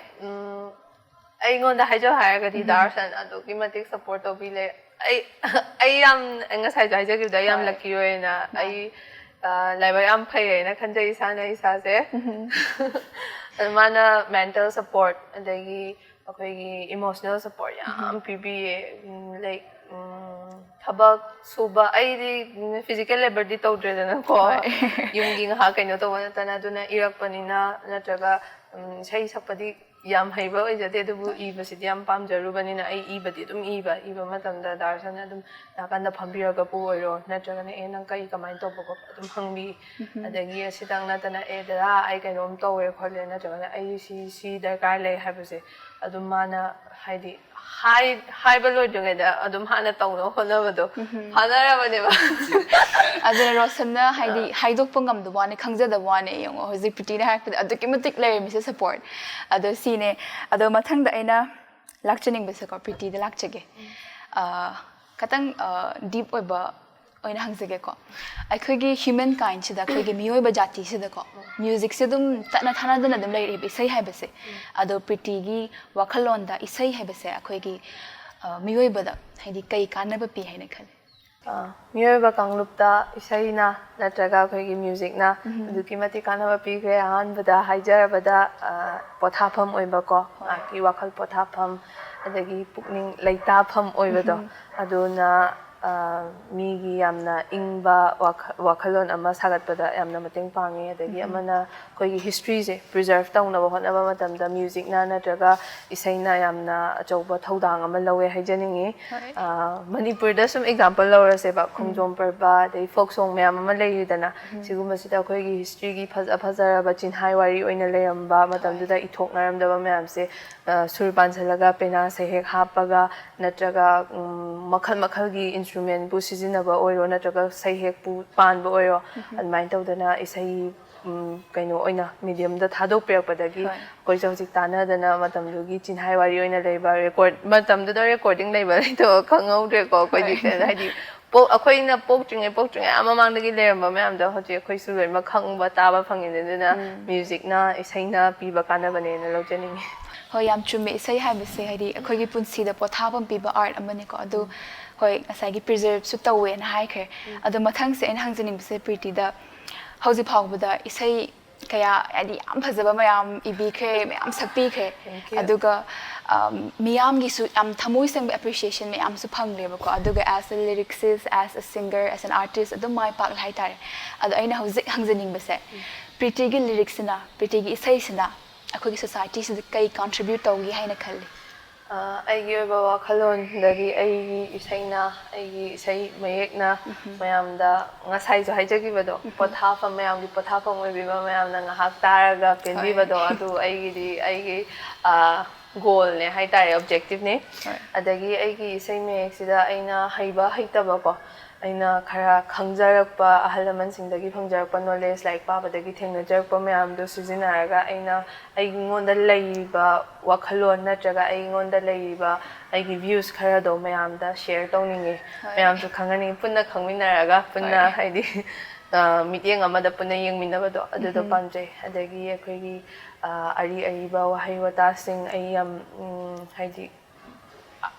ꯎꯝ, ꯑꯩꯉꯣꯟꯗ ꯍꯥꯏꯖꯧ ꯍꯥꯏꯔꯒꯗꯤ, ꯗꯥ ꯔꯣꯁꯟ ꯑꯗꯨꯛꯀꯤ ꯃꯇꯤꯛ support ꯇꯧꯕꯤꯂꯦ꯫ ꯑꯩ, ꯑꯩ ꯌꯥꯝ, ꯉꯁꯥꯏꯁꯨ ꯍꯥꯏꯖꯈꯤꯕꯗꯣ, ꯑꯩ ꯌꯥꯝ lucky ꯑꯣꯏꯅ, ꯑꯩ ꯂꯥꯏꯕꯛ ꯌꯥꯝ ꯐꯩ ꯍꯥꯏꯅ ꯈꯟꯖꯩ ꯏꯁꯥꯅ ꯏꯁꯥꯁꯦ꯫ ꯑꯗꯨ ꯃꯥꯅ mental support, ꯑꯗꯒꯤ ꯑꯩꯈꯣꯏꯒꯤ emotional support ꯌꯥꯝ ꯄꯤꯕꯤꯌꯦ꯫ ꯎꯝ, like, ꯎꯝ, ꯊꯕꯛ ꯁꯨꯕ, ꯑꯩꯗꯤ physical labourꯗꯤ ꯇꯧꯗ꯭ꯔꯦꯗꯅꯀꯣ, ꯌꯨꯝꯒꯤ ꯉꯥꯏꯍꯥꯛ ꯀꯩꯅꯣ ꯇꯧꯕ ꯅꯠꯇꯅ, ꯑꯗꯨꯅ ꯏꯔꯛꯄꯅꯤꯅ ꯅꯠꯇ꯭ꯔꯒ, ꯎꯝ, ꯏꯁꯩ ꯁꯛꯄꯗꯤ ꯌꯥꯝ ꯍꯩꯕ ꯑꯣꯏꯖꯗꯦ, ꯑꯗꯨꯕꯨ ꯏꯕꯁꯤꯗꯤ ꯌꯥꯝ ꯄꯥꯝꯖꯔꯨꯕꯅꯤꯅ ꯑꯩ ꯏꯕꯗꯤ ꯑꯗꯨꯝ ꯏꯕ꯫ ꯏꯕ ꯃꯇꯝꯗ ꯗꯥꯔꯁꯟꯅ ꯑꯗꯨꯝ ꯅꯥꯀꯟꯗ ꯐꯝꯕꯤꯔꯒꯕꯨ ꯑꯣꯏꯔꯣ, ꯅꯠꯇ꯭ꯔꯒꯅ "ꯑꯦ, ꯅꯪ ꯀꯔꯤ ꯀꯃꯥꯏꯅ ꯇꯧꯕ ꯈꯣꯠꯄ?" ꯑꯗꯨꯝ ꯍꯪꯕꯤ꯫ ꯑꯗꯒꯤ ꯑꯁꯤꯇꯪ ꯅꯠꯇꯅ, "ꯑꯦ ꯗꯗꯥ, ꯑꯩ ꯀꯩꯅꯣꯝ ꯇꯧꯔꯦ ꯈꯣꯠꯂꯦ", ꯅꯠꯇ꯭ꯔꯒꯅ "ꯑꯩ ꯁꯤ ꯁꯤ ꯗꯔꯀꯥꯔ ꯂꯩ" ꯍꯥꯏꯕꯁꯦ ꯑꯗꯨꯝ ꯃꯥꯅ, ꯍꯥꯏꯗꯤ, ꯍꯥꯏ-, ꯍꯥꯏꯕ ꯂꯣꯏꯗ꯭ꯔꯤꯉꯩꯗ ꯑꯗꯨꯝ ꯍꯥꯟꯅ ꯇꯧꯅꯕ ꯍꯣꯠꯅꯕꯗꯣ ꯐꯥꯅꯔꯕꯅꯦꯕ꯫ ꯑꯗꯨꯅ ꯔꯣꯁꯟꯅ ꯍꯥꯏꯗꯤ ꯍꯥꯏꯗꯣꯛꯄ ꯉꯝꯗꯕ ꯋꯥꯅꯤ, ꯈꯪꯖꯗꯕ ꯋꯥꯅꯤ꯫ ꯌꯦꯡꯉꯣ, ꯍꯧꯖꯤꯛ ꯄ꯭ꯔꯤꯇꯤꯅ ꯍꯥꯏꯔꯛꯄꯗ ꯑꯗꯨꯛꯀꯤ ꯃꯇꯤꯛ ꯂꯩꯔꯝꯃꯤꯁꯦ ꯁꯄꯣꯔꯠ꯫ ꯑꯗꯣ ꯁꯤꯅꯦ꯫ ꯑꯗꯣ ꯃꯊꯪꯗ ꯑꯩꯅ ꯂꯥꯛꯆꯅꯤꯡꯕꯁꯦꯀꯣ, ꯄ꯭ꯔꯤꯇꯤꯗ ꯂꯥꯛꯆꯒꯦ꯫ ꯑ, ꯈꯇꯪ ꯗꯤꯞ ꯑꯣꯏꯕ ꯑꯣꯏꯅ ꯍꯪꯖꯒꯦꯀꯣ꯫ ꯑꯩꯈꯣꯏꯒꯤ ꯍ꯭ꯌꯨꯃꯦꯟ ꯀꯥꯏꯟꯁꯤꯗ, ꯑꯩꯈꯣꯏꯒꯤ ꯃꯤꯑꯣꯏꯕ ꯖꯥꯇꯤꯁꯤꯗꯀꯣ, ꯃ꯭ꯌꯨꯖꯤꯛꯁꯦ ꯑꯗꯨꯝ ꯇꯠꯅ ꯊꯥꯅꯗꯅ ꯑꯗꯨꯝ ꯂꯩꯔꯛꯑꯦꯕ, ꯏꯁꯩ ꯍꯥꯏꯕꯁꯦ꯫ ꯑꯗꯣ ꯄ꯭ꯔꯤꯇꯤꯒꯤ ꯋꯥꯈꯜꯂꯣꯟꯗ ꯏꯁꯩ ꯍꯥꯏꯕꯁꯦ ꯑꯩꯈꯣꯏꯒꯤ, ꯑ, ꯃꯤꯑꯣꯏꯕꯗ ꯍꯥꯏꯗꯤ ꯀꯩ ꯀꯥꯟꯅꯕ ꯄꯤ ꯍꯥꯏꯅ ꯈꯜꯂꯤ? ꯑ, ꯃꯤꯑꯣꯏꯕ ꯀꯥꯡꯂꯨꯞꯇ ꯏꯁꯩꯅ ꯅꯠꯇ꯭ꯔꯒ ꯑꯩꯈꯣꯏꯒꯤ ꯃ꯭ꯌꯨꯖꯤꯛꯅ ꯑꯗꯨꯛꯀꯤ ꯃꯇꯤꯛ ꯀꯥꯟꯅꯕ ꯄꯤꯈ꯭ꯔꯦ꯫ ꯑꯍꯥꯟꯕꯗ ꯍꯥꯏꯖꯔꯕꯗ, ꯑ, ꯄꯣꯊꯥꯐꯝ ꯑꯣꯏꯕꯀꯣ, ꯃꯍꯥꯛꯀꯤ ꯋꯥꯈꯜ ꯄꯣꯊꯥꯐꯝ, ꯑꯗꯒꯤ ꯄꯨꯛꯅꯤꯡ ꯂꯩꯇꯥꯐꯝ ꯑꯣꯏꯕꯗꯣ, ꯑꯗꯨꯅ, ꯑ, ꯃꯤꯒꯤ ꯌꯥꯝꯅ ꯏꯪꯕ ꯋꯥꯈ-, ꯋꯥꯈꯜꯂꯣꯟ ꯑꯃ ꯁꯥꯒꯠꯄꯗ ꯌꯥꯝꯅ ꯃꯇꯦꯡ ꯄꯥꯡꯉꯤ꯫ ꯑꯗꯒꯤ ꯑꯃꯅ ꯑꯩꯈꯣꯏꯒꯤ ꯍꯤꯁꯇ꯭ꯔꯤꯁꯦ ꯄ꯭ꯔꯤꯖꯔꯚ ꯇꯧꯅꯕ ꯍꯣꯠꯅꯕ ꯃꯇꯝꯗ ꯃ꯭ꯌꯨꯖꯤꯛꯅ ꯅꯠꯇ꯭ꯔꯒ ꯏꯁꯩꯅ ꯌꯥꯝꯅ ꯑꯆꯧꯕ ꯊꯧꯗꯥꯡ ꯑꯃ ꯂꯧꯋꯦ ꯍꯥꯏꯖꯅꯤꯡꯉꯤ꯫ ꯍꯣꯏ꯫ ꯑ, ꯃꯅꯤꯄꯨꯔꯗ ꯁꯨꯝ ꯑꯦꯛꯖꯥꯝꯄꯜ ꯂꯧꯔꯁꯦꯕ, ꯈꯣꯡꯖꯣꯝ ꯄꯔꯕ, ꯑꯗꯩ ꯐꯣꯛ ꯁꯣꯡ ꯃꯌꯥꯝ ꯑꯃ ꯂꯩꯔꯤꯗꯅ, ꯁꯤꯒꯨꯝꯕꯁꯤꯗ ꯑꯩꯈꯣꯏꯒꯤ ꯍꯤꯁꯇ꯭ꯔꯤꯒꯤ ꯐꯖ ꯐꯖꯔꯕ ꯆꯤꯟꯍꯥꯏ ꯋꯥꯔꯤ ꯑꯣꯏꯅ ꯂꯩꯔꯝꯕ, ꯃꯇꯝꯗꯨꯗ ꯏꯊꯣꯛꯅꯔꯝꯗꯕ ꯃꯌꯥꯝꯁꯦ, ꯑ, ꯁꯨꯔ ꯄꯥꯟꯁꯤꯜꯂꯒ ꯄꯦꯅꯥ ꯁꯩꯍꯦꯛ ꯍꯥꯞꯄꯒ ꯅꯠꯇ꯭ꯔꯒ, ꯎꯝ, ꯃꯈꯜ ꯃꯈꯜꯒꯤ ꯏꯟꯁꯇ꯭ꯔꯨꯃꯦꯟꯕꯨ ꯁꯤꯖꯤꯟꯅꯕ ꯑꯣꯏꯔꯣ ꯅꯠꯇ꯭ꯔꯒ ꯁꯩꯍꯦꯛꯄꯨ ꯄꯥꯟꯕ ꯑꯣꯏꯔꯣ, ꯑꯗꯨꯃꯥꯏꯅ ꯇꯧꯗꯅ ꯏꯁꯩ, ꯎꯝ, ꯀꯩꯅꯣ ꯑꯣꯏꯅ ꯃꯤꯗꯤꯌꯝꯗ ꯊꯥꯗꯣꯛꯄꯤꯔꯛꯄꯗꯒꯤ ꯍꯣꯏ꯫ ꯑꯩꯈꯣꯏꯁꯨ ꯍꯧꯖꯤꯛ ꯇꯥꯟꯅꯗꯅ ꯃꯇꯝꯗꯨꯒꯤ ꯆꯤꯟꯍꯥꯏ ꯋꯥꯔꯤ ꯑꯣꯏꯅ ꯂꯩꯕ ꯔꯦꯀꯣꯔꯠ, ꯃꯇꯝꯗꯨꯗ ꯔꯦꯀꯣꯔꯗꯤꯡ ꯂꯩꯕ ꯂꯩꯇꯕ ꯈꯪꯍꯧꯗ꯭ꯔꯦꯀꯣ ꯑꯩꯈꯣꯏꯗꯤ꯫ ꯍꯣꯏ꯫ ꯍꯥꯏꯗꯤ ꯄꯣꯛ-, ꯑꯩꯈꯣꯏꯅ ꯄꯣꯛꯇ꯭ꯔꯤꯉꯩ, ꯄꯣꯛꯇ꯭ꯔꯤꯉꯩ ꯑꯥ ꯃꯃꯥꯡꯗꯒꯤ ꯂꯩꯔꯝꯕ ꯃꯌꯥꯝꯗꯣ ꯍꯧꯖꯤꯛ ꯑꯩꯈꯣꯏꯁꯨ ꯂꯣꯏꯅꯃꯛ ꯈꯪꯕ, ꯇꯥꯕ ꯐꯪꯉꯤꯅꯦ꯫ ꯑꯗꯨꯅ ꯃ꯭ꯌꯨꯖꯤꯛꯅ, ꯏꯁꯩꯅ ꯄꯤꯕ ꯀꯥꯟꯅꯕꯅꯦꯅ ꯂꯧꯖꯅꯤꯡꯉꯤ꯫ ꯍꯣꯏ, ꯌꯥꯝ ꯆꯨꯝꯃꯦ꯫ ꯏꯁꯩ ꯍꯥꯏꯕꯁꯦ ꯍꯥꯏꯗꯤ ꯑꯩꯈꯣꯏꯒꯤ ꯄꯨꯟꯁꯤꯗ ꯄꯣꯊꯥꯐꯝ ꯄꯤꯕ ꯑꯥꯔꯠ ꯑꯃꯅꯤꯀꯣ꯫ ꯑꯗꯨ ꯍꯣꯏ, ꯉꯁꯥꯏꯒꯤ ꯄ꯭ꯔꯤꯖꯔꯚꯁꯨ ꯇꯧꯋꯦꯅ ꯍꯥꯏꯈ꯭ꯔꯦ꯫ ꯑꯗꯣ ꯃꯊꯪꯁꯦ ꯑꯩꯅ ꯍꯪꯖꯅꯤꯡꯕꯁꯦ ꯄ꯭ꯔꯤꯇꯤꯗ, ꯍꯧꯖꯤꯛ ꯐꯥꯎꯕꯗ ꯏꯁꯩ ꯀꯌꯥ, ꯍꯥꯏꯗꯤ ꯌꯥꯝ ꯐꯖꯕ ꯃꯌꯥꯝ ꯏꯕꯤꯈ꯭ꯔꯦ, ꯃꯌꯥꯝ ꯁꯛꯄꯤꯈ꯭ꯔꯦ꯫ Thank you. ꯑꯗꯨꯒ, ꯑꯝ, ꯃꯤꯌꯥꯝꯒꯤꯁꯨ ꯌꯥꯝ ꯊꯃꯣꯏ ꯁꯦꯡꯕ ꯑꯦꯄ꯭ꯔꯤꯁꯤꯌꯦꯁꯟ ꯃꯌꯥꯝꯁꯨ ꯐꯪꯂꯦꯕꯀꯣ꯫ ꯑꯗꯨꯒ as a lyricist, as a singer, as an artist ꯑꯗꯨꯝ ꯃꯥꯏ ꯄꯥꯛꯂꯦ ꯍꯥꯏꯇꯥꯔꯦ꯫ ꯑꯗꯣ ꯑꯩꯅ ꯍꯧꯖꯤꯛ ꯍꯪꯖꯅꯤꯡꯕꯁꯦ, ꯄ꯭ꯔꯤꯇꯤꯒꯤ ꯂꯤꯔꯤꯛꯁꯤꯅ, ꯄ꯭ꯔꯤꯇꯤꯒꯤ ꯏꯁꯩꯁꯤꯅ ꯑꯩꯈꯣꯏꯒꯤ ꯁꯣꯁꯥꯏꯇꯤꯁꯤꯗ ꯀꯩ ꯀꯟꯇ꯭ꯔꯤꯕ꯭ꯌꯨꯠ ꯇꯧꯒꯦ ꯍꯥꯏꯅ ꯈꯜꯂꯤ? ꯑ, ꯑꯩꯒꯤ ꯑꯣꯏꯕ ꯋꯥꯈꯜꯂꯣꯟꯗꯗꯤ ꯑꯩꯒꯤ ꯏꯁꯩꯅ, ꯑꯩꯒꯤ ꯏꯁꯩ ꯃꯌꯦꯛꯅ ꯃꯌꯥꯝꯗ, ꯉꯁꯥꯏꯁꯨ ꯍꯥꯏꯖꯈꯤꯕꯗꯣ, ꯄꯣꯊꯥꯐꯝ, ꯃꯌꯥꯝꯒꯤ ꯄꯣꯊꯥꯐꯝ ꯑꯣꯏꯕꯤꯕ, ꯃꯌꯥꯝꯅ ꯉꯥꯏꯍꯥꯛ ꯇꯥꯔꯒ ꯄꯦꯟꯕꯤꯕꯗꯣ, ꯑꯗꯨ ꯑꯩꯒꯤꯗꯤ ꯑꯩꯒꯤ ꯒꯣꯜꯅꯦ ꯍꯥꯏꯇꯥꯔꯦ, ꯑꯣꯕꯖꯦꯛꯇꯤꯞꯅꯦ꯫ ꯍꯣꯏ. ꯑꯗꯒꯤ ꯑꯩꯒꯤ ꯏꯁꯩ ꯃꯌꯦꯛꯁꯤꯗ ꯑꯩꯅ ꯍꯩꯕ ꯍꯩꯇꯕꯀꯣ, ꯑꯩꯅ ꯈꯔ ꯈꯪꯖꯔꯛꯄ, ꯑꯍꯜ ꯂꯃꯟꯁꯤꯡꯗꯒꯤ ꯐꯪꯖꯔꯛꯄ ꯅꯣꯂꯦꯖ, ꯂꯥꯏꯔꯤꯛ ꯄꯥꯕꯗꯒꯤ ꯊꯦꯡꯅꯖꯔꯛꯄ ꯃꯌꯥꯝꯗꯣ ꯁꯤꯖꯤꯟꯅꯔꯒ ꯑꯩꯅ ꯑꯩꯉꯣꯟꯗ ꯂꯩꯔꯤꯕ ꯋꯥꯈꯜꯂꯣꯟ ꯅꯠꯇ꯭ꯔꯒ ꯑꯩꯉꯣꯟꯗ ꯂꯩꯔꯤꯕ ꯑꯩꯒꯤ ꯚ꯭ꯌꯨꯁ ꯈꯔꯗꯣ ꯃꯌꯥꯝꯗ ꯁꯤꯌꯔ ꯇꯧꯅꯤꯡꯉꯤ꯫ ꯍꯣꯏ. ꯃꯌꯥꯝꯁꯨ ꯈꯪꯍꯟꯅꯤꯡꯉꯤ, ꯄꯨꯟꯅ ꯈꯪꯃꯤꯟꯅꯔꯒ, ꯄꯨꯟꯅ ꯍꯣꯏ. ꯍꯥꯏꯗꯤ, ꯑ, ꯃꯤꯠꯌꯦꯡ ꯑꯃꯗ ꯄꯨꯟꯅ ꯌꯦꯡꯃꯤꯟꯅꯕꯗꯣ, ꯑꯗꯨꯗꯣ ꯄꯥꯝꯖꯩ꯫ ꯑꯗꯒꯤ ꯑꯩꯈꯣꯏꯒꯤ, ꯑ, ꯑꯔꯤ ꯑꯔꯤꯕ ꯋꯥꯍꯩ ꯋꯥꯇꯥꯁꯤꯡ ꯑꯩ ꯌꯥꯝ, ꯎꯝ, ꯍꯥꯏꯗꯤ,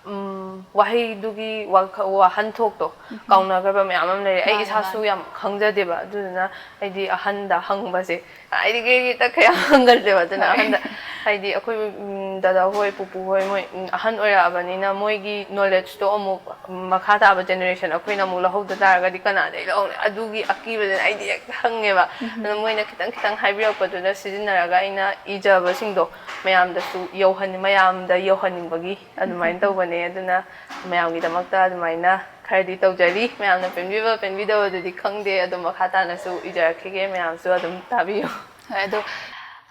ꯎꯝ, ꯋꯥꯍꯩꯗꯨꯒꯤ ꯋꯥꯈ-, ꯋꯥꯍꯟꯊꯣꯛꯇꯣ ꯀꯥꯎꯅꯈ꯭ꯔꯕ ꯃꯌꯥꯝ ꯑꯃ ꯂꯩꯔꯦ꯫ ꯑꯩ ꯃꯥꯅꯦ,ꯏꯁꯥꯁꯨ ꯃꯥꯅꯦ. ꯌꯥꯝ ꯈꯪꯖꯗꯦꯕ, ꯑꯗꯨꯗꯨꯅ ꯑꯩꯗꯤ ꯑꯍꯟꯗ ꯍꯪꯕꯁꯦ, ꯑꯩꯗꯤ ꯀꯩ ꯍꯦꯛꯇ ꯈꯌꯥꯝ ꯍꯪꯒꯜꯂꯦꯕ꯫ ꯑꯗꯨꯅ ꯍꯣꯏ. ꯑꯍꯟꯗ, ꯍꯥꯏꯗꯤ ꯑꯩꯈꯣꯏ, ꯎꯝ, ꯗꯗꯥ ꯍꯣꯏ, ꯄꯨꯄꯨ ꯍꯣꯏ, ꯃꯣꯏ, ꯎꯝ, ꯑꯍꯟ ꯑꯣꯏꯔꯛꯑꯕꯅꯤꯅ ꯃꯣꯏꯒꯤ ꯅꯣꯂꯦꯖꯇꯣ ꯑꯃꯨꯛ, ꯎꯝ, ꯃꯈꯥ ꯇꯥꯕ ꯖꯦꯅꯦꯔꯦꯁꯟ ꯑꯩꯈꯣꯏꯅ ꯑꯃꯨꯛ ꯂꯧꯍꯧꯗ ꯇꯥꯔꯒꯗꯤ ꯀꯅꯥꯗꯩ ꯂꯧꯍꯧꯅꯤ? ꯑꯗꯨꯒꯤ ꯑꯀꯤꯕꯗꯨꯅ ꯑꯩꯗꯤ ꯍꯦꯛꯇ ꯍꯪꯉꯦꯕ꯫ ꯑꯗꯣ ꯃꯣꯏꯅ ꯈꯤꯇꯪ ꯈꯤꯇꯪ ꯍꯥꯏꯕꯤꯔꯛꯄꯗꯨꯅ ꯁꯤꯖꯤꯟꯅꯔꯒ ꯑꯩꯅ ꯏꯖꯕꯁꯤꯡꯗꯣ ꯃꯌꯥꯝꯗꯁꯨ ꯌꯧꯍꯟ-, ꯃꯌꯥꯝꯗ ꯌꯧꯍꯟꯅꯤꯡꯕꯒꯤ ꯑꯗꯨꯃꯥꯏꯅ ꯇꯧꯕꯅꯦ꯫ ꯑꯗꯨꯅ ꯃꯌꯥꯝꯒꯤꯗꯃꯛꯇ ꯑꯗꯨꯃꯥꯏꯅ ꯈꯔꯗꯤ ꯇꯧꯖꯔꯤ꯫ ꯃꯌꯥꯝꯅ ꯄꯦꯟꯕꯤꯕ ꯄꯦꯟꯕꯤꯗꯕꯗꯨꯗꯤ ꯈꯪꯗꯦ, ꯑꯗꯣ ꯃꯈꯥ ꯇꯥꯅꯁꯨ ꯏꯖꯔꯛꯈꯤꯒꯦ, ꯃꯌꯥꯝꯁꯨ ꯑꯗꯨꯝ ꯇꯥꯕꯤꯌꯨ꯫ ꯍꯣꯏ, ꯑꯗꯣ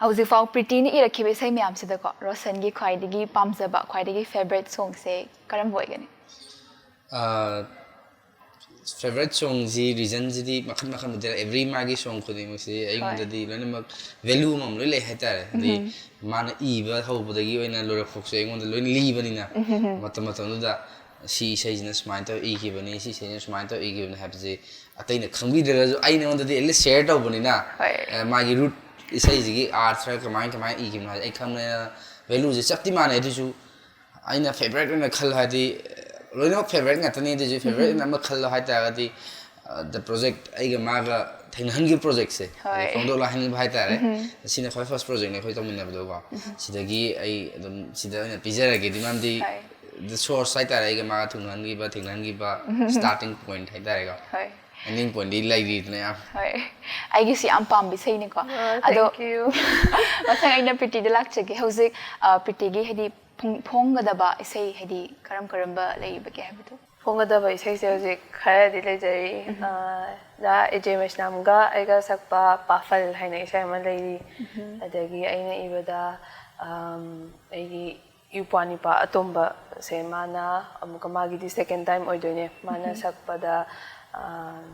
ꯍꯧꯖꯤꯛꯐꯥꯎ ꯄ꯭ꯔꯤꯇꯤꯅ ꯏꯔꯛꯈꯤꯕ ꯏꯁꯩ ꯃꯌꯥꯝꯁꯤꯗꯀꯣ, ꯔꯣꯁꯟꯒꯤ ꯈ꯭ꯋꯥꯏꯗꯒꯤ ꯄꯥꯝꯖꯕ, ꯈ꯭ꯋꯥꯏꯗꯒꯤ ꯐꯦꯕꯔꯦꯠ ꯁꯣꯡꯁꯦ ꯀꯔꯝꯕ ꯑꯣꯏꯒꯅꯤ? ꯐꯦꯕꯔꯦꯠ ꯁꯣꯡꯁꯤ, ꯔꯤꯖꯟꯁꯤꯗꯤ ꯃꯈꯜ ꯃꯈꯜ ꯅꯠꯇꯦ, ꯑꯦꯕ꯭ꯔꯤ ꯃꯥꯒꯤ ꯁꯣꯡ ꯈꯨꯗꯤꯡꯃꯛꯁꯤ ꯑꯩꯉꯣꯟꯗꯗꯤ ꯂꯣꯏꯅꯃꯛ ꯚꯦꯂꯨ ꯑꯃꯃꯝ ꯂꯣꯏ ꯂꯩ ꯍꯥꯏꯇꯥꯔꯦ꯫ ꯍꯥꯏꯗꯤ ꯃꯥꯅ ꯏꯕ ꯍꯧꯕꯗꯒꯤ ꯑꯣꯏꯅ ꯂꯣꯏꯔꯛꯐꯥꯎꯁꯦ ꯑꯩꯉꯣꯟꯗ ꯂꯣꯏꯅ ꯂꯤꯕꯅꯤꯅ, ꯃꯇꯝ ꯃꯇꯝꯗꯨꯗ ꯁꯤ ꯏꯁꯩꯁꯤꯅ ꯁꯨꯃꯥꯏꯅ ꯇꯧꯔ ꯏꯈꯤꯕꯅꯤ, ꯁꯤ ꯏꯁꯩꯁꯤꯅ ꯁꯨꯃꯥꯏꯅ ꯇꯧꯔ ꯏꯈꯤꯕꯅꯤ ꯍꯥꯏꯕꯁꯦ ꯑꯇꯩꯅ ꯈꯪꯕꯤꯗ꯭ꯔꯒꯁꯨ ꯑꯩꯉꯣꯟꯗꯗꯤ ꯑꯦꯠꯂꯤꯁ ꯁꯦꯌꯔ ꯇꯧꯕꯅꯤꯅ, ꯍꯣꯏ. ꯑ, ꯃꯥꯒꯤ ꯔꯨꯠ, ꯏꯁꯩꯁꯤꯒꯤ ꯑꯥꯔꯊ ꯀꯃꯥꯏ ꯀꯃꯥꯏꯅ ꯏꯈꯤꯕꯅꯣ ꯍꯥꯏꯗꯤ ꯑꯩ ꯈꯪꯕꯅꯤꯅ, ꯚꯦꯂꯨꯁꯦ ꯆꯞꯇꯤ ꯃꯥꯟꯅꯩ꯫ ꯑꯗꯨꯁꯨ ꯑꯩꯅ ꯐꯦꯕꯔꯦꯠ ꯑꯣꯏꯅ ꯈꯜꯂꯣ ꯍꯥꯏꯗꯤ, ꯂꯣꯏꯅꯃꯛ ꯐꯦꯕꯔꯦꯠ ꯉꯥꯛꯇꯅꯤ, ꯑꯗꯨꯁꯨ ꯐꯦꯕꯔꯦꯠ ꯑꯣꯏꯅ ꯑꯃ ꯈꯜꯂꯣ ꯍꯥꯏ ꯇꯥꯔꯒꯗꯤ, ꯗ ꯄ꯭ꯔꯣꯖꯦꯛ ꯑꯩꯒ ꯃꯥꯒ ꯊꯦꯡꯅꯍꯟꯈꯤꯕ ꯄ꯭ꯔꯣꯖꯦꯛꯁꯦ, ꯍꯣꯏ. ꯐꯣꯡꯗꯣꯛꯂꯛꯍꯟꯕ ꯍꯥꯏꯇꯥꯔꯦ꯫ ꯁꯤꯅ ꯈ꯭ꯋꯥꯏ ꯐꯥꯔꯁ ꯄ꯭ꯔꯣꯖꯦꯛꯅꯦ ꯑꯩꯈꯣꯏ ꯇꯧꯃꯤꯟꯅꯕꯗꯀꯣ꯫ ꯁꯤꯗꯒꯤ ꯑꯩ ꯑꯗꯨꯝ ꯁꯤꯗ ꯑꯣꯏꯅ ꯄꯤꯖꯔꯒꯦꯗꯤ, ꯃꯔꯝꯗꯤ ꯍꯣꯏ. ꯗ ꯁꯣꯔꯁ ꯍꯥꯏꯇꯥꯔꯦ, ꯑꯩꯒ ꯃꯥꯒ ꯊꯨꯡꯅꯍꯟꯈꯤꯕ, ꯊꯦꯡꯅꯍꯟꯈꯤꯕ ꯁ꯭ꯇꯥꯔꯇꯤꯡ ꯄꯣꯏꯟꯠ ꯍꯥꯏꯇꯥꯔꯦꯀꯣ꯫ ꯍꯣꯏ. ꯃꯅꯤꯡ ꯄꯣꯟꯗꯤ ꯂꯩꯔꯤꯗꯅ ꯌꯥꯝ꯫ ꯍꯣꯏ, ꯑꯩꯒꯤꯁꯨ ꯌꯥꯝ ꯄꯥꯝꯕ ꯏꯁꯩꯅꯤꯀꯣ꯫ ꯑꯗꯣ ꯃꯊꯪ ꯑꯩꯅ ꯄ꯭ꯔꯤꯇꯤꯗ ꯂꯥꯛꯆꯒꯦ꯫ ꯍꯧꯖꯤꯛ ꯑ, ꯄ꯭ꯔꯤꯇꯤꯒꯤ ꯍꯥꯏꯗꯤ ꯐꯣꯡ- ꯐꯣꯡꯒꯗꯕ ꯏꯁꯩ ꯍꯥꯏꯗꯤ ꯀꯔꯝ ꯀꯔꯝꯕ ꯂꯩꯔꯤꯕꯒꯦ ꯍꯥꯏꯕꯗꯣ꯫ ꯐꯣꯡꯒꯗꯕ ꯏꯁꯩꯁꯦ ꯍꯧꯖꯤꯛ ꯈꯔꯗꯤ ꯂꯩꯖꯔꯤ꯫ ꯑ, ꯑꯣꯖꯥ ꯑꯦ ꯖꯦ ꯃꯩꯁꯅꯥꯝꯒ ꯑꯩꯒ ꯁꯛꯄ ꯄꯥꯐꯜ ꯍꯥꯏꯅ ꯏꯁꯩ ꯑꯃ ꯂꯩꯔꯤ꯫ ꯑꯗꯒꯤ ꯑꯩꯅ ꯏꯕꯗ, ꯑꯝ, ꯑꯩꯒꯤ ꯏꯄ꯭ꯋꯥ ꯅꯤꯄꯥ ꯑꯇꯣꯝꯕꯁꯦ ꯃꯥꯅ ꯑꯃꯨꯛꯀ ꯃꯥꯒꯤꯗꯤ second time ꯑꯣꯏꯗꯣꯏꯅꯦ꯫ ꯃꯥꯅ ꯁꯛꯄꯗ, ꯑꯝ,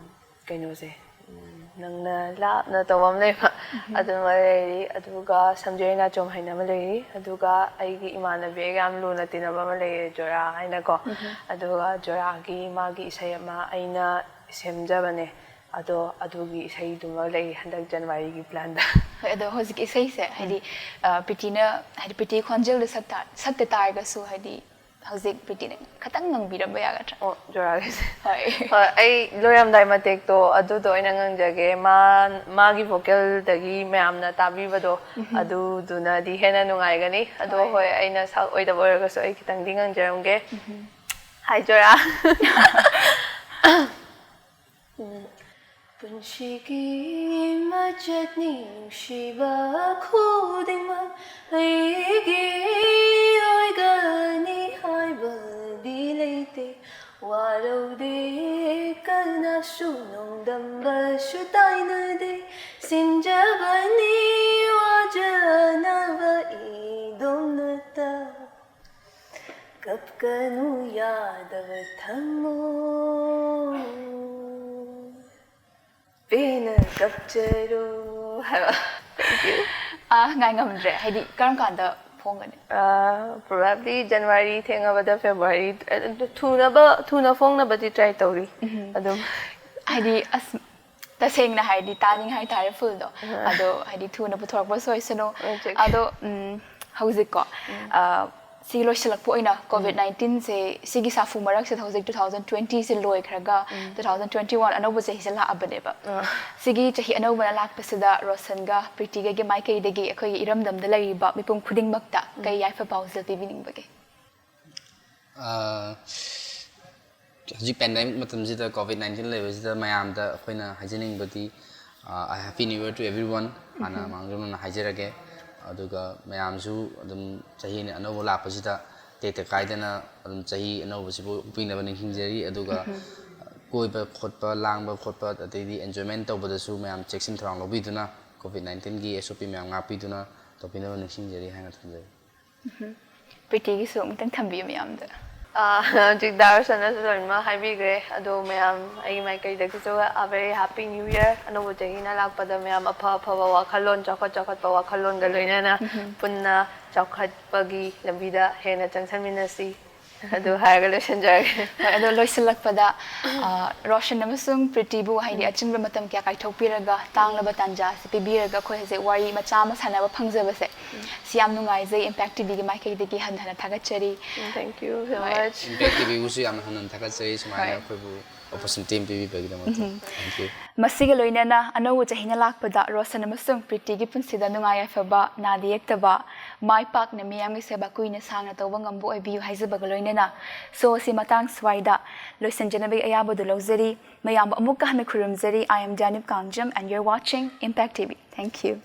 ꯀꯩꯅꯣꯁꯦ, ꯎꯝ, ꯅꯪꯅ ꯂꯥꯞꯅ ꯇꯧꯕ ꯑꯃ ꯂꯩꯕ, ꯑꯗꯨꯃ ꯂꯩꯔꯤ꯫ ꯑꯗꯨꯒ ꯁꯝꯖꯦꯔꯩ ꯅꯥꯆꯣꯝ ꯍꯥꯏꯅ ꯑꯃ ꯂꯩꯔꯤ꯫ ꯑꯗꯨꯒ ꯑꯩꯒꯤ ꯏꯃꯥꯟꯅꯕꯤ ꯑꯩꯒ ꯌꯥꯝ ꯂꯨꯅ ꯇꯤꯟꯅꯕ ꯑꯃ ꯂꯩꯌꯦ, ꯖꯣꯔꯥ ꯍꯥꯏꯅꯀꯣ꯫ ꯑꯗꯨꯒ ꯖꯣꯔꯥꯒꯤ ꯃꯥꯒꯤ ꯏꯁꯩ ꯑꯃ ꯑꯩꯅ ꯁꯦꯝꯖꯕꯅꯦ꯫ ꯑꯗꯣ ꯑꯗꯨꯒꯤ ꯏꯁꯩꯗꯨꯃ ꯂꯩ ꯍꯟꯗꯛ ꯖꯅꯋꯥꯔꯤꯒꯤ plan ꯗ꯫ ꯍꯣꯏ, ꯑꯗꯣ ꯍꯧꯖꯤꯛꯀꯤ ꯏꯁꯩꯁꯦ ꯍꯥꯏꯗꯤ ꯑ, ꯄ꯭ꯔꯤꯇꯤꯅ ꯍꯥꯏꯗꯤ ꯄ꯭ꯔꯤꯇꯤ ꯈꯣꯟꯖꯦꯜꯗ ꯁꯛ ꯇꯥ- ꯁꯛꯇ ꯇꯥꯔꯒꯁꯨ ꯍꯥꯏꯗꯤ ꯍꯧꯖꯤꯛ ꯄ꯭ꯔꯤꯇꯤꯅ ꯈꯇꯪ ꯉꯪꯕꯤꯔꯝꯕ ꯌꯥꯒꯗ꯭ꯔꯥ? ꯑꯣ, ꯖꯣꯔꯥꯒꯤꯁꯦ꯫ ꯍꯣꯏ꯫ ꯍꯣꯏ, ꯑꯩ ꯂꯣꯏꯔꯝꯗꯥꯏ ꯃꯇꯦꯛꯇꯣ ꯑꯗꯨꯗꯣ ꯑꯣꯏꯅ ꯉꯪꯖꯒꯦ꯫ ꯃꯥ ꯃꯥꯒꯤ vocalꯗꯒꯤ ꯃꯌꯥꯝꯅ ꯇꯥꯕꯤꯕꯗꯣ ꯑꯗꯨꯗꯨꯅꯗꯤ ꯍꯦꯟꯅ ꯅꯨꯡꯉꯥꯏꯒꯅꯤ꯫ ꯑꯗꯣ ꯍꯣꯏ, ꯑꯩꯅ ꯁꯛ ꯑꯣꯏꯗꯕ ꯑꯣꯏꯔꯒꯁꯨ ꯑꯩ ꯈꯤꯇꯪꯗꯤ ꯉꯪꯖꯔꯝꯒꯦ꯫ ꯍꯥꯏ ꯖꯣꯔꯥ꯫ ꯎꯝ꯫ ꯄꯨꯟꯁꯤꯒꯤ ꯃꯆꯠꯅꯤ ꯅꯨꯡꯁꯤꯕ ꯈꯨꯗꯤꯡꯃꯛ ꯑꯩꯒꯤ ꯑꯣꯏꯒꯅꯤ ꯍꯥꯏꯕꯗꯤ ꯂꯩꯇꯦ꯫ ꯋꯥꯔꯧꯗꯦ ꯀꯅꯥꯁꯨ ꯅꯣꯡꯗꯝꯕꯁꯨ ꯇꯥꯏꯅꯗꯦ꯫ ꯁꯤꯟꯖꯕꯅꯤ ꯋꯥꯖꯅꯕ ꯏꯗꯣꯝꯅꯇ꯫ ꯀꯞꯀꯅꯨ ꯌꯥꯗꯕ ꯊꯝꯃꯣꯏ꯫ ꯄꯦꯟꯅ ꯀꯞꯆꯔꯣ ꯍꯥꯏꯕ꯫ ꯑꯥ, ꯉꯥꯏ ꯉꯝꯗ꯭ꯔꯦ꯫ ꯍꯥꯏꯗꯤ ꯀꯔꯝ ꯀꯥꯟꯗ ꯐꯣꯡꯒꯅꯤ? ꯑꯥ, probably January ꯊꯦꯡꯉꯕꯗ February, ꯑ, ꯊꯨꯅꯕ, ꯊꯨꯅ ꯐꯣꯡꯅꯕꯗꯤ try ꯇꯧꯔꯤ ꯑꯗꯨꯝ꯫ ꯍꯥꯏꯗꯤ ꯑꯁ, ꯇꯁꯦꯡꯅ ꯍꯥꯏꯗꯤ ꯇꯥꯅꯤꯡ ꯍꯥꯏꯇꯥꯔꯦ fullꯗꯣ꯫ ꯑꯗꯣ ꯍꯥꯏꯗꯤ ꯊꯨꯅ ꯄꯨꯊꯣꯔꯛꯄꯁꯨ ꯑꯣꯏꯁꯅꯨ꯫ Okay. ꯑꯗꯣ ꯎꯝ, ꯍꯧꯖꯤꯛꯀꯣ ꯑ, ꯁꯤ ꯂꯣꯏꯁꯤꯜꯂꯛꯄ ꯑꯣꯏꯅ COVID nineteenꯁꯦ, ꯁꯤꯒꯤ ꯁꯥꯐꯨ ꯃꯔꯛꯁꯤꯗ ꯍꯧꯖꯤꯛ two thousand twentyꯁꯦ ꯂꯣꯏꯈ꯭ꯔꯒ two thousand twenty one ꯑꯅꯧꯕ ꯆꯍꯤꯁꯦ ꯂꯥꯛꯑꯕꯅꯦꯕ꯫ ꯁꯤꯒꯤ ꯆꯍꯤ ꯑꯅꯧꯕꯅ ꯂꯥꯛꯄꯁꯤꯗ ꯔꯣꯁꯟꯒ ꯄ꯭ꯔꯤꯇꯤꯒꯒꯤ ꯃꯥꯏꯀꯩꯗꯒꯤ ꯑꯩꯈꯣꯏꯒꯤ ꯏꯔꯝꯗꯝꯗ ꯂꯩꯔꯤꯕ ꯃꯤꯄꯨꯝ ꯈꯨꯗꯤꯡꯃꯛꯇ ꯀꯩ ꯌꯥꯏꯐ ꯄꯥꯎꯖꯦꯜ ꯄꯤꯕꯤꯅꯤꯡꯕꯒꯦ? ꯑꯥ, ꯍꯧꯖꯤꯛ ꯄꯦꯟꯗꯦꯃꯤꯛ ꯃꯇꯝꯁꯤꯗ, ꯀꯣꯚꯤꯗ ꯅꯥꯏꯟꯇꯤꯟ ꯂꯩꯕꯁꯤꯗ, ꯃꯌꯥꯝꯗ ꯑꯩꯈꯣꯏꯅ ꯍꯥꯏꯖꯅꯤꯡꯕꯗꯤ, ꯑ, Happy New Year to everyone ꯍꯥꯟꯅ ꯃꯥꯡꯖꯧꯅꯅ ꯍꯥꯏꯖꯔꯒꯦ꯫ ꯑꯗꯨꯒ ꯃꯌꯥꯝꯁꯨ ꯑꯗꯨꯝ ꯆꯍꯤ ꯑꯅꯧꯕ ꯂꯥꯛꯄꯁꯤꯗ ꯇꯦꯛꯇ ꯀꯥꯏꯗꯅ ꯑꯗꯨꯝ ꯆꯍꯤ ꯑꯅꯧꯕꯁꯤꯕꯨ ꯑꯣꯛꯄꯤꯅꯕ ꯅꯤꯡꯁꯤꯡꯖꯔꯤ꯫ ꯑꯗꯨꯒ ꯀꯣꯏꯕ ꯈꯣꯠꯄ, ꯂꯥꯡꯕ ꯈꯣꯠꯄ, ꯑꯗꯩꯗꯤ ꯑꯦꯟꯖꯣꯏꯃꯦꯟ ꯇꯧꯕꯗꯁꯨ ꯃꯌꯥꯝ ꯆꯦꯛꯁꯤꯟ ꯊꯧꯔꯥꯡ ꯂꯧꯕꯤꯗꯨꯅ, ꯀꯣꯚꯤꯗ ꯅꯥꯏꯟꯇꯤꯟꯒꯤ ꯑꯦꯁ ꯑꯣ ꯄꯤ ꯃꯌꯥꯝ ꯉꯥꯛꯄꯤꯗꯨꯅ ꯇꯧꯕꯤꯅꯕ ꯅꯤꯡꯁꯤꯡꯖꯔꯤ ꯍꯥꯏꯅ ꯊꯝꯖꯒꯦ꯫ ꯄ꯭ꯔꯤꯇꯤꯒꯤꯁꯨ ꯑꯃꯨꯛꯇꯪ ꯊꯝꯕꯤꯌꯨ ꯃꯌꯥꯝꯗ꯫ ꯑꯥ, ꯍꯧꯖꯤꯛ ꯗꯥ ꯔꯣꯁꯟꯅꯁꯨ ꯂꯣꯏꯅꯃꯛ ꯍꯥꯏꯕꯤꯈ꯭ꯔꯦ꯫ ꯑꯗꯣ ꯃꯌꯥꯝ ꯑꯩꯒꯤ ꯃꯥꯏꯀꯩꯗꯒꯤꯁꯨ a very happy new year꯫ ꯑꯅꯧꯕ ꯆꯍꯤꯅ ꯂꯥꯛꯄꯗ ꯃꯌꯥꯝ ꯑꯐ ꯑꯐꯕ ꯋꯥꯈꯜꯂꯣꯟ, ꯆꯥꯎꯈꯠ ꯆꯥꯎꯈꯠꯄ ꯋꯥꯈꯜꯂꯣꯟꯒ ꯂꯣꯏꯅꯅ ꯄꯨꯟꯅ ꯆꯥꯎꯈꯠꯄꯒꯤ ꯂꯝꯕꯤꯗ ꯍꯦꯟꯅ ꯆꯪꯁꯟꯃꯤꯟꯅꯁꯤ꯫ ꯑꯗꯨ ꯍꯥꯏꯔꯒ ꯂꯣꯏꯁꯤꯟꯖꯔꯒꯦ꯫ ꯍꯣꯏ, ꯑꯗꯣ ꯂꯣꯏꯁꯤꯜꯂꯛꯄꯗ, ꯑ, ꯔꯣꯁꯟ ꯑꯃꯁꯨꯡ ꯄ꯭ꯔꯤꯇꯤꯕꯨ, ꯍꯥꯏꯗꯤ, ꯑꯆꯤꯟꯕ ꯃꯇꯝ ꯀꯌꯥ ꯀꯥꯏꯊꯣꯛꯄꯤꯔꯒ ꯇꯥꯡꯂꯕ ꯇꯥꯟꯖꯥ ꯑꯁꯤ ꯄꯤꯕꯤꯔꯒ ꯑꯩꯈꯣꯏ ꯍꯧꯖꯤꯛ ꯋꯥꯔꯤ ꯃꯆꯥ ꯑꯃ ꯁꯥꯟꯅꯕ ꯐꯪꯖꯕꯁꯦ, ꯁꯤ ꯌꯥꯝ ꯅꯨꯡꯉꯥꯏꯖꯩ꯫ ꯏꯝꯄꯦꯛ ꯇꯤꯚꯤꯒꯤ ꯃꯥꯏꯀꯩꯗꯒꯤ ꯍꯟꯅ ꯍꯟꯅ ꯊꯥꯒꯠꯆꯔꯤ꯫ Thank you so ꯍꯣꯏ꯫ much꯫ ꯏꯝꯄꯦꯛ ꯇꯤꯚꯤꯕꯨꯁꯨ ꯌꯥꯝꯅ ꯍꯟꯅ ꯍꯟꯅ ꯊꯥꯒꯠꯆꯔꯤ, ꯁꯨꯃꯥꯏꯅ ꯍꯣꯏ꯫ ꯑꯩꯈꯣꯏꯕꯨ ꯑꯣꯄꯣꯔꯆꯨꯅꯤꯇꯤ ꯑꯃ ꯄꯤꯕꯤꯕꯒꯤꯗꯃꯛꯇ꯫ Thank you꯫ ꯃꯁꯤꯒ ꯂꯣꯏꯅꯅ ꯑꯅꯧꯕ ꯆꯍꯤꯅ ꯂꯥꯛꯄꯗ ꯔꯣꯁꯟ ꯑꯃꯁꯨꯡ ꯄ꯭ꯔꯤꯇꯤꯒꯤ ꯄꯨꯟꯁꯤꯗ ꯅꯨꯡꯉꯥꯏ ꯌꯥꯏꯐꯕ, ꯅꯥꯗ ꯌꯦꯛꯇꯕ, ꯃꯥꯏ ꯄꯥꯛꯅ ꯃꯤꯌꯥꯝꯒꯤ ꯁꯦꯕꯥ ꯀꯨꯏꯅ ꯁꯥꯡꯅ ꯇꯧꯕ ꯉꯝꯕ ꯑꯣꯏꯕꯤꯌꯨ ꯍꯥꯏꯖꯕꯒ ꯂꯣꯏꯅꯅ ꯁꯣ ꯑꯁꯤ ꯃꯇꯥꯡ ꯁ꯭ꯋꯥꯏꯗ ꯂꯣꯏꯁꯤꯟꯖꯅꯕꯒꯤ ꯑꯌꯥꯕꯗꯨ ꯂꯧꯖꯔꯤ꯫ ꯃꯌꯥꯝꯕꯨ ꯑꯃꯨꯛꯀ ꯍꯟꯅ ꯈꯨꯔꯨꯝꯖꯔꯤ꯫ I am Danip Kangjam and you're watching Impact T V. Thank you.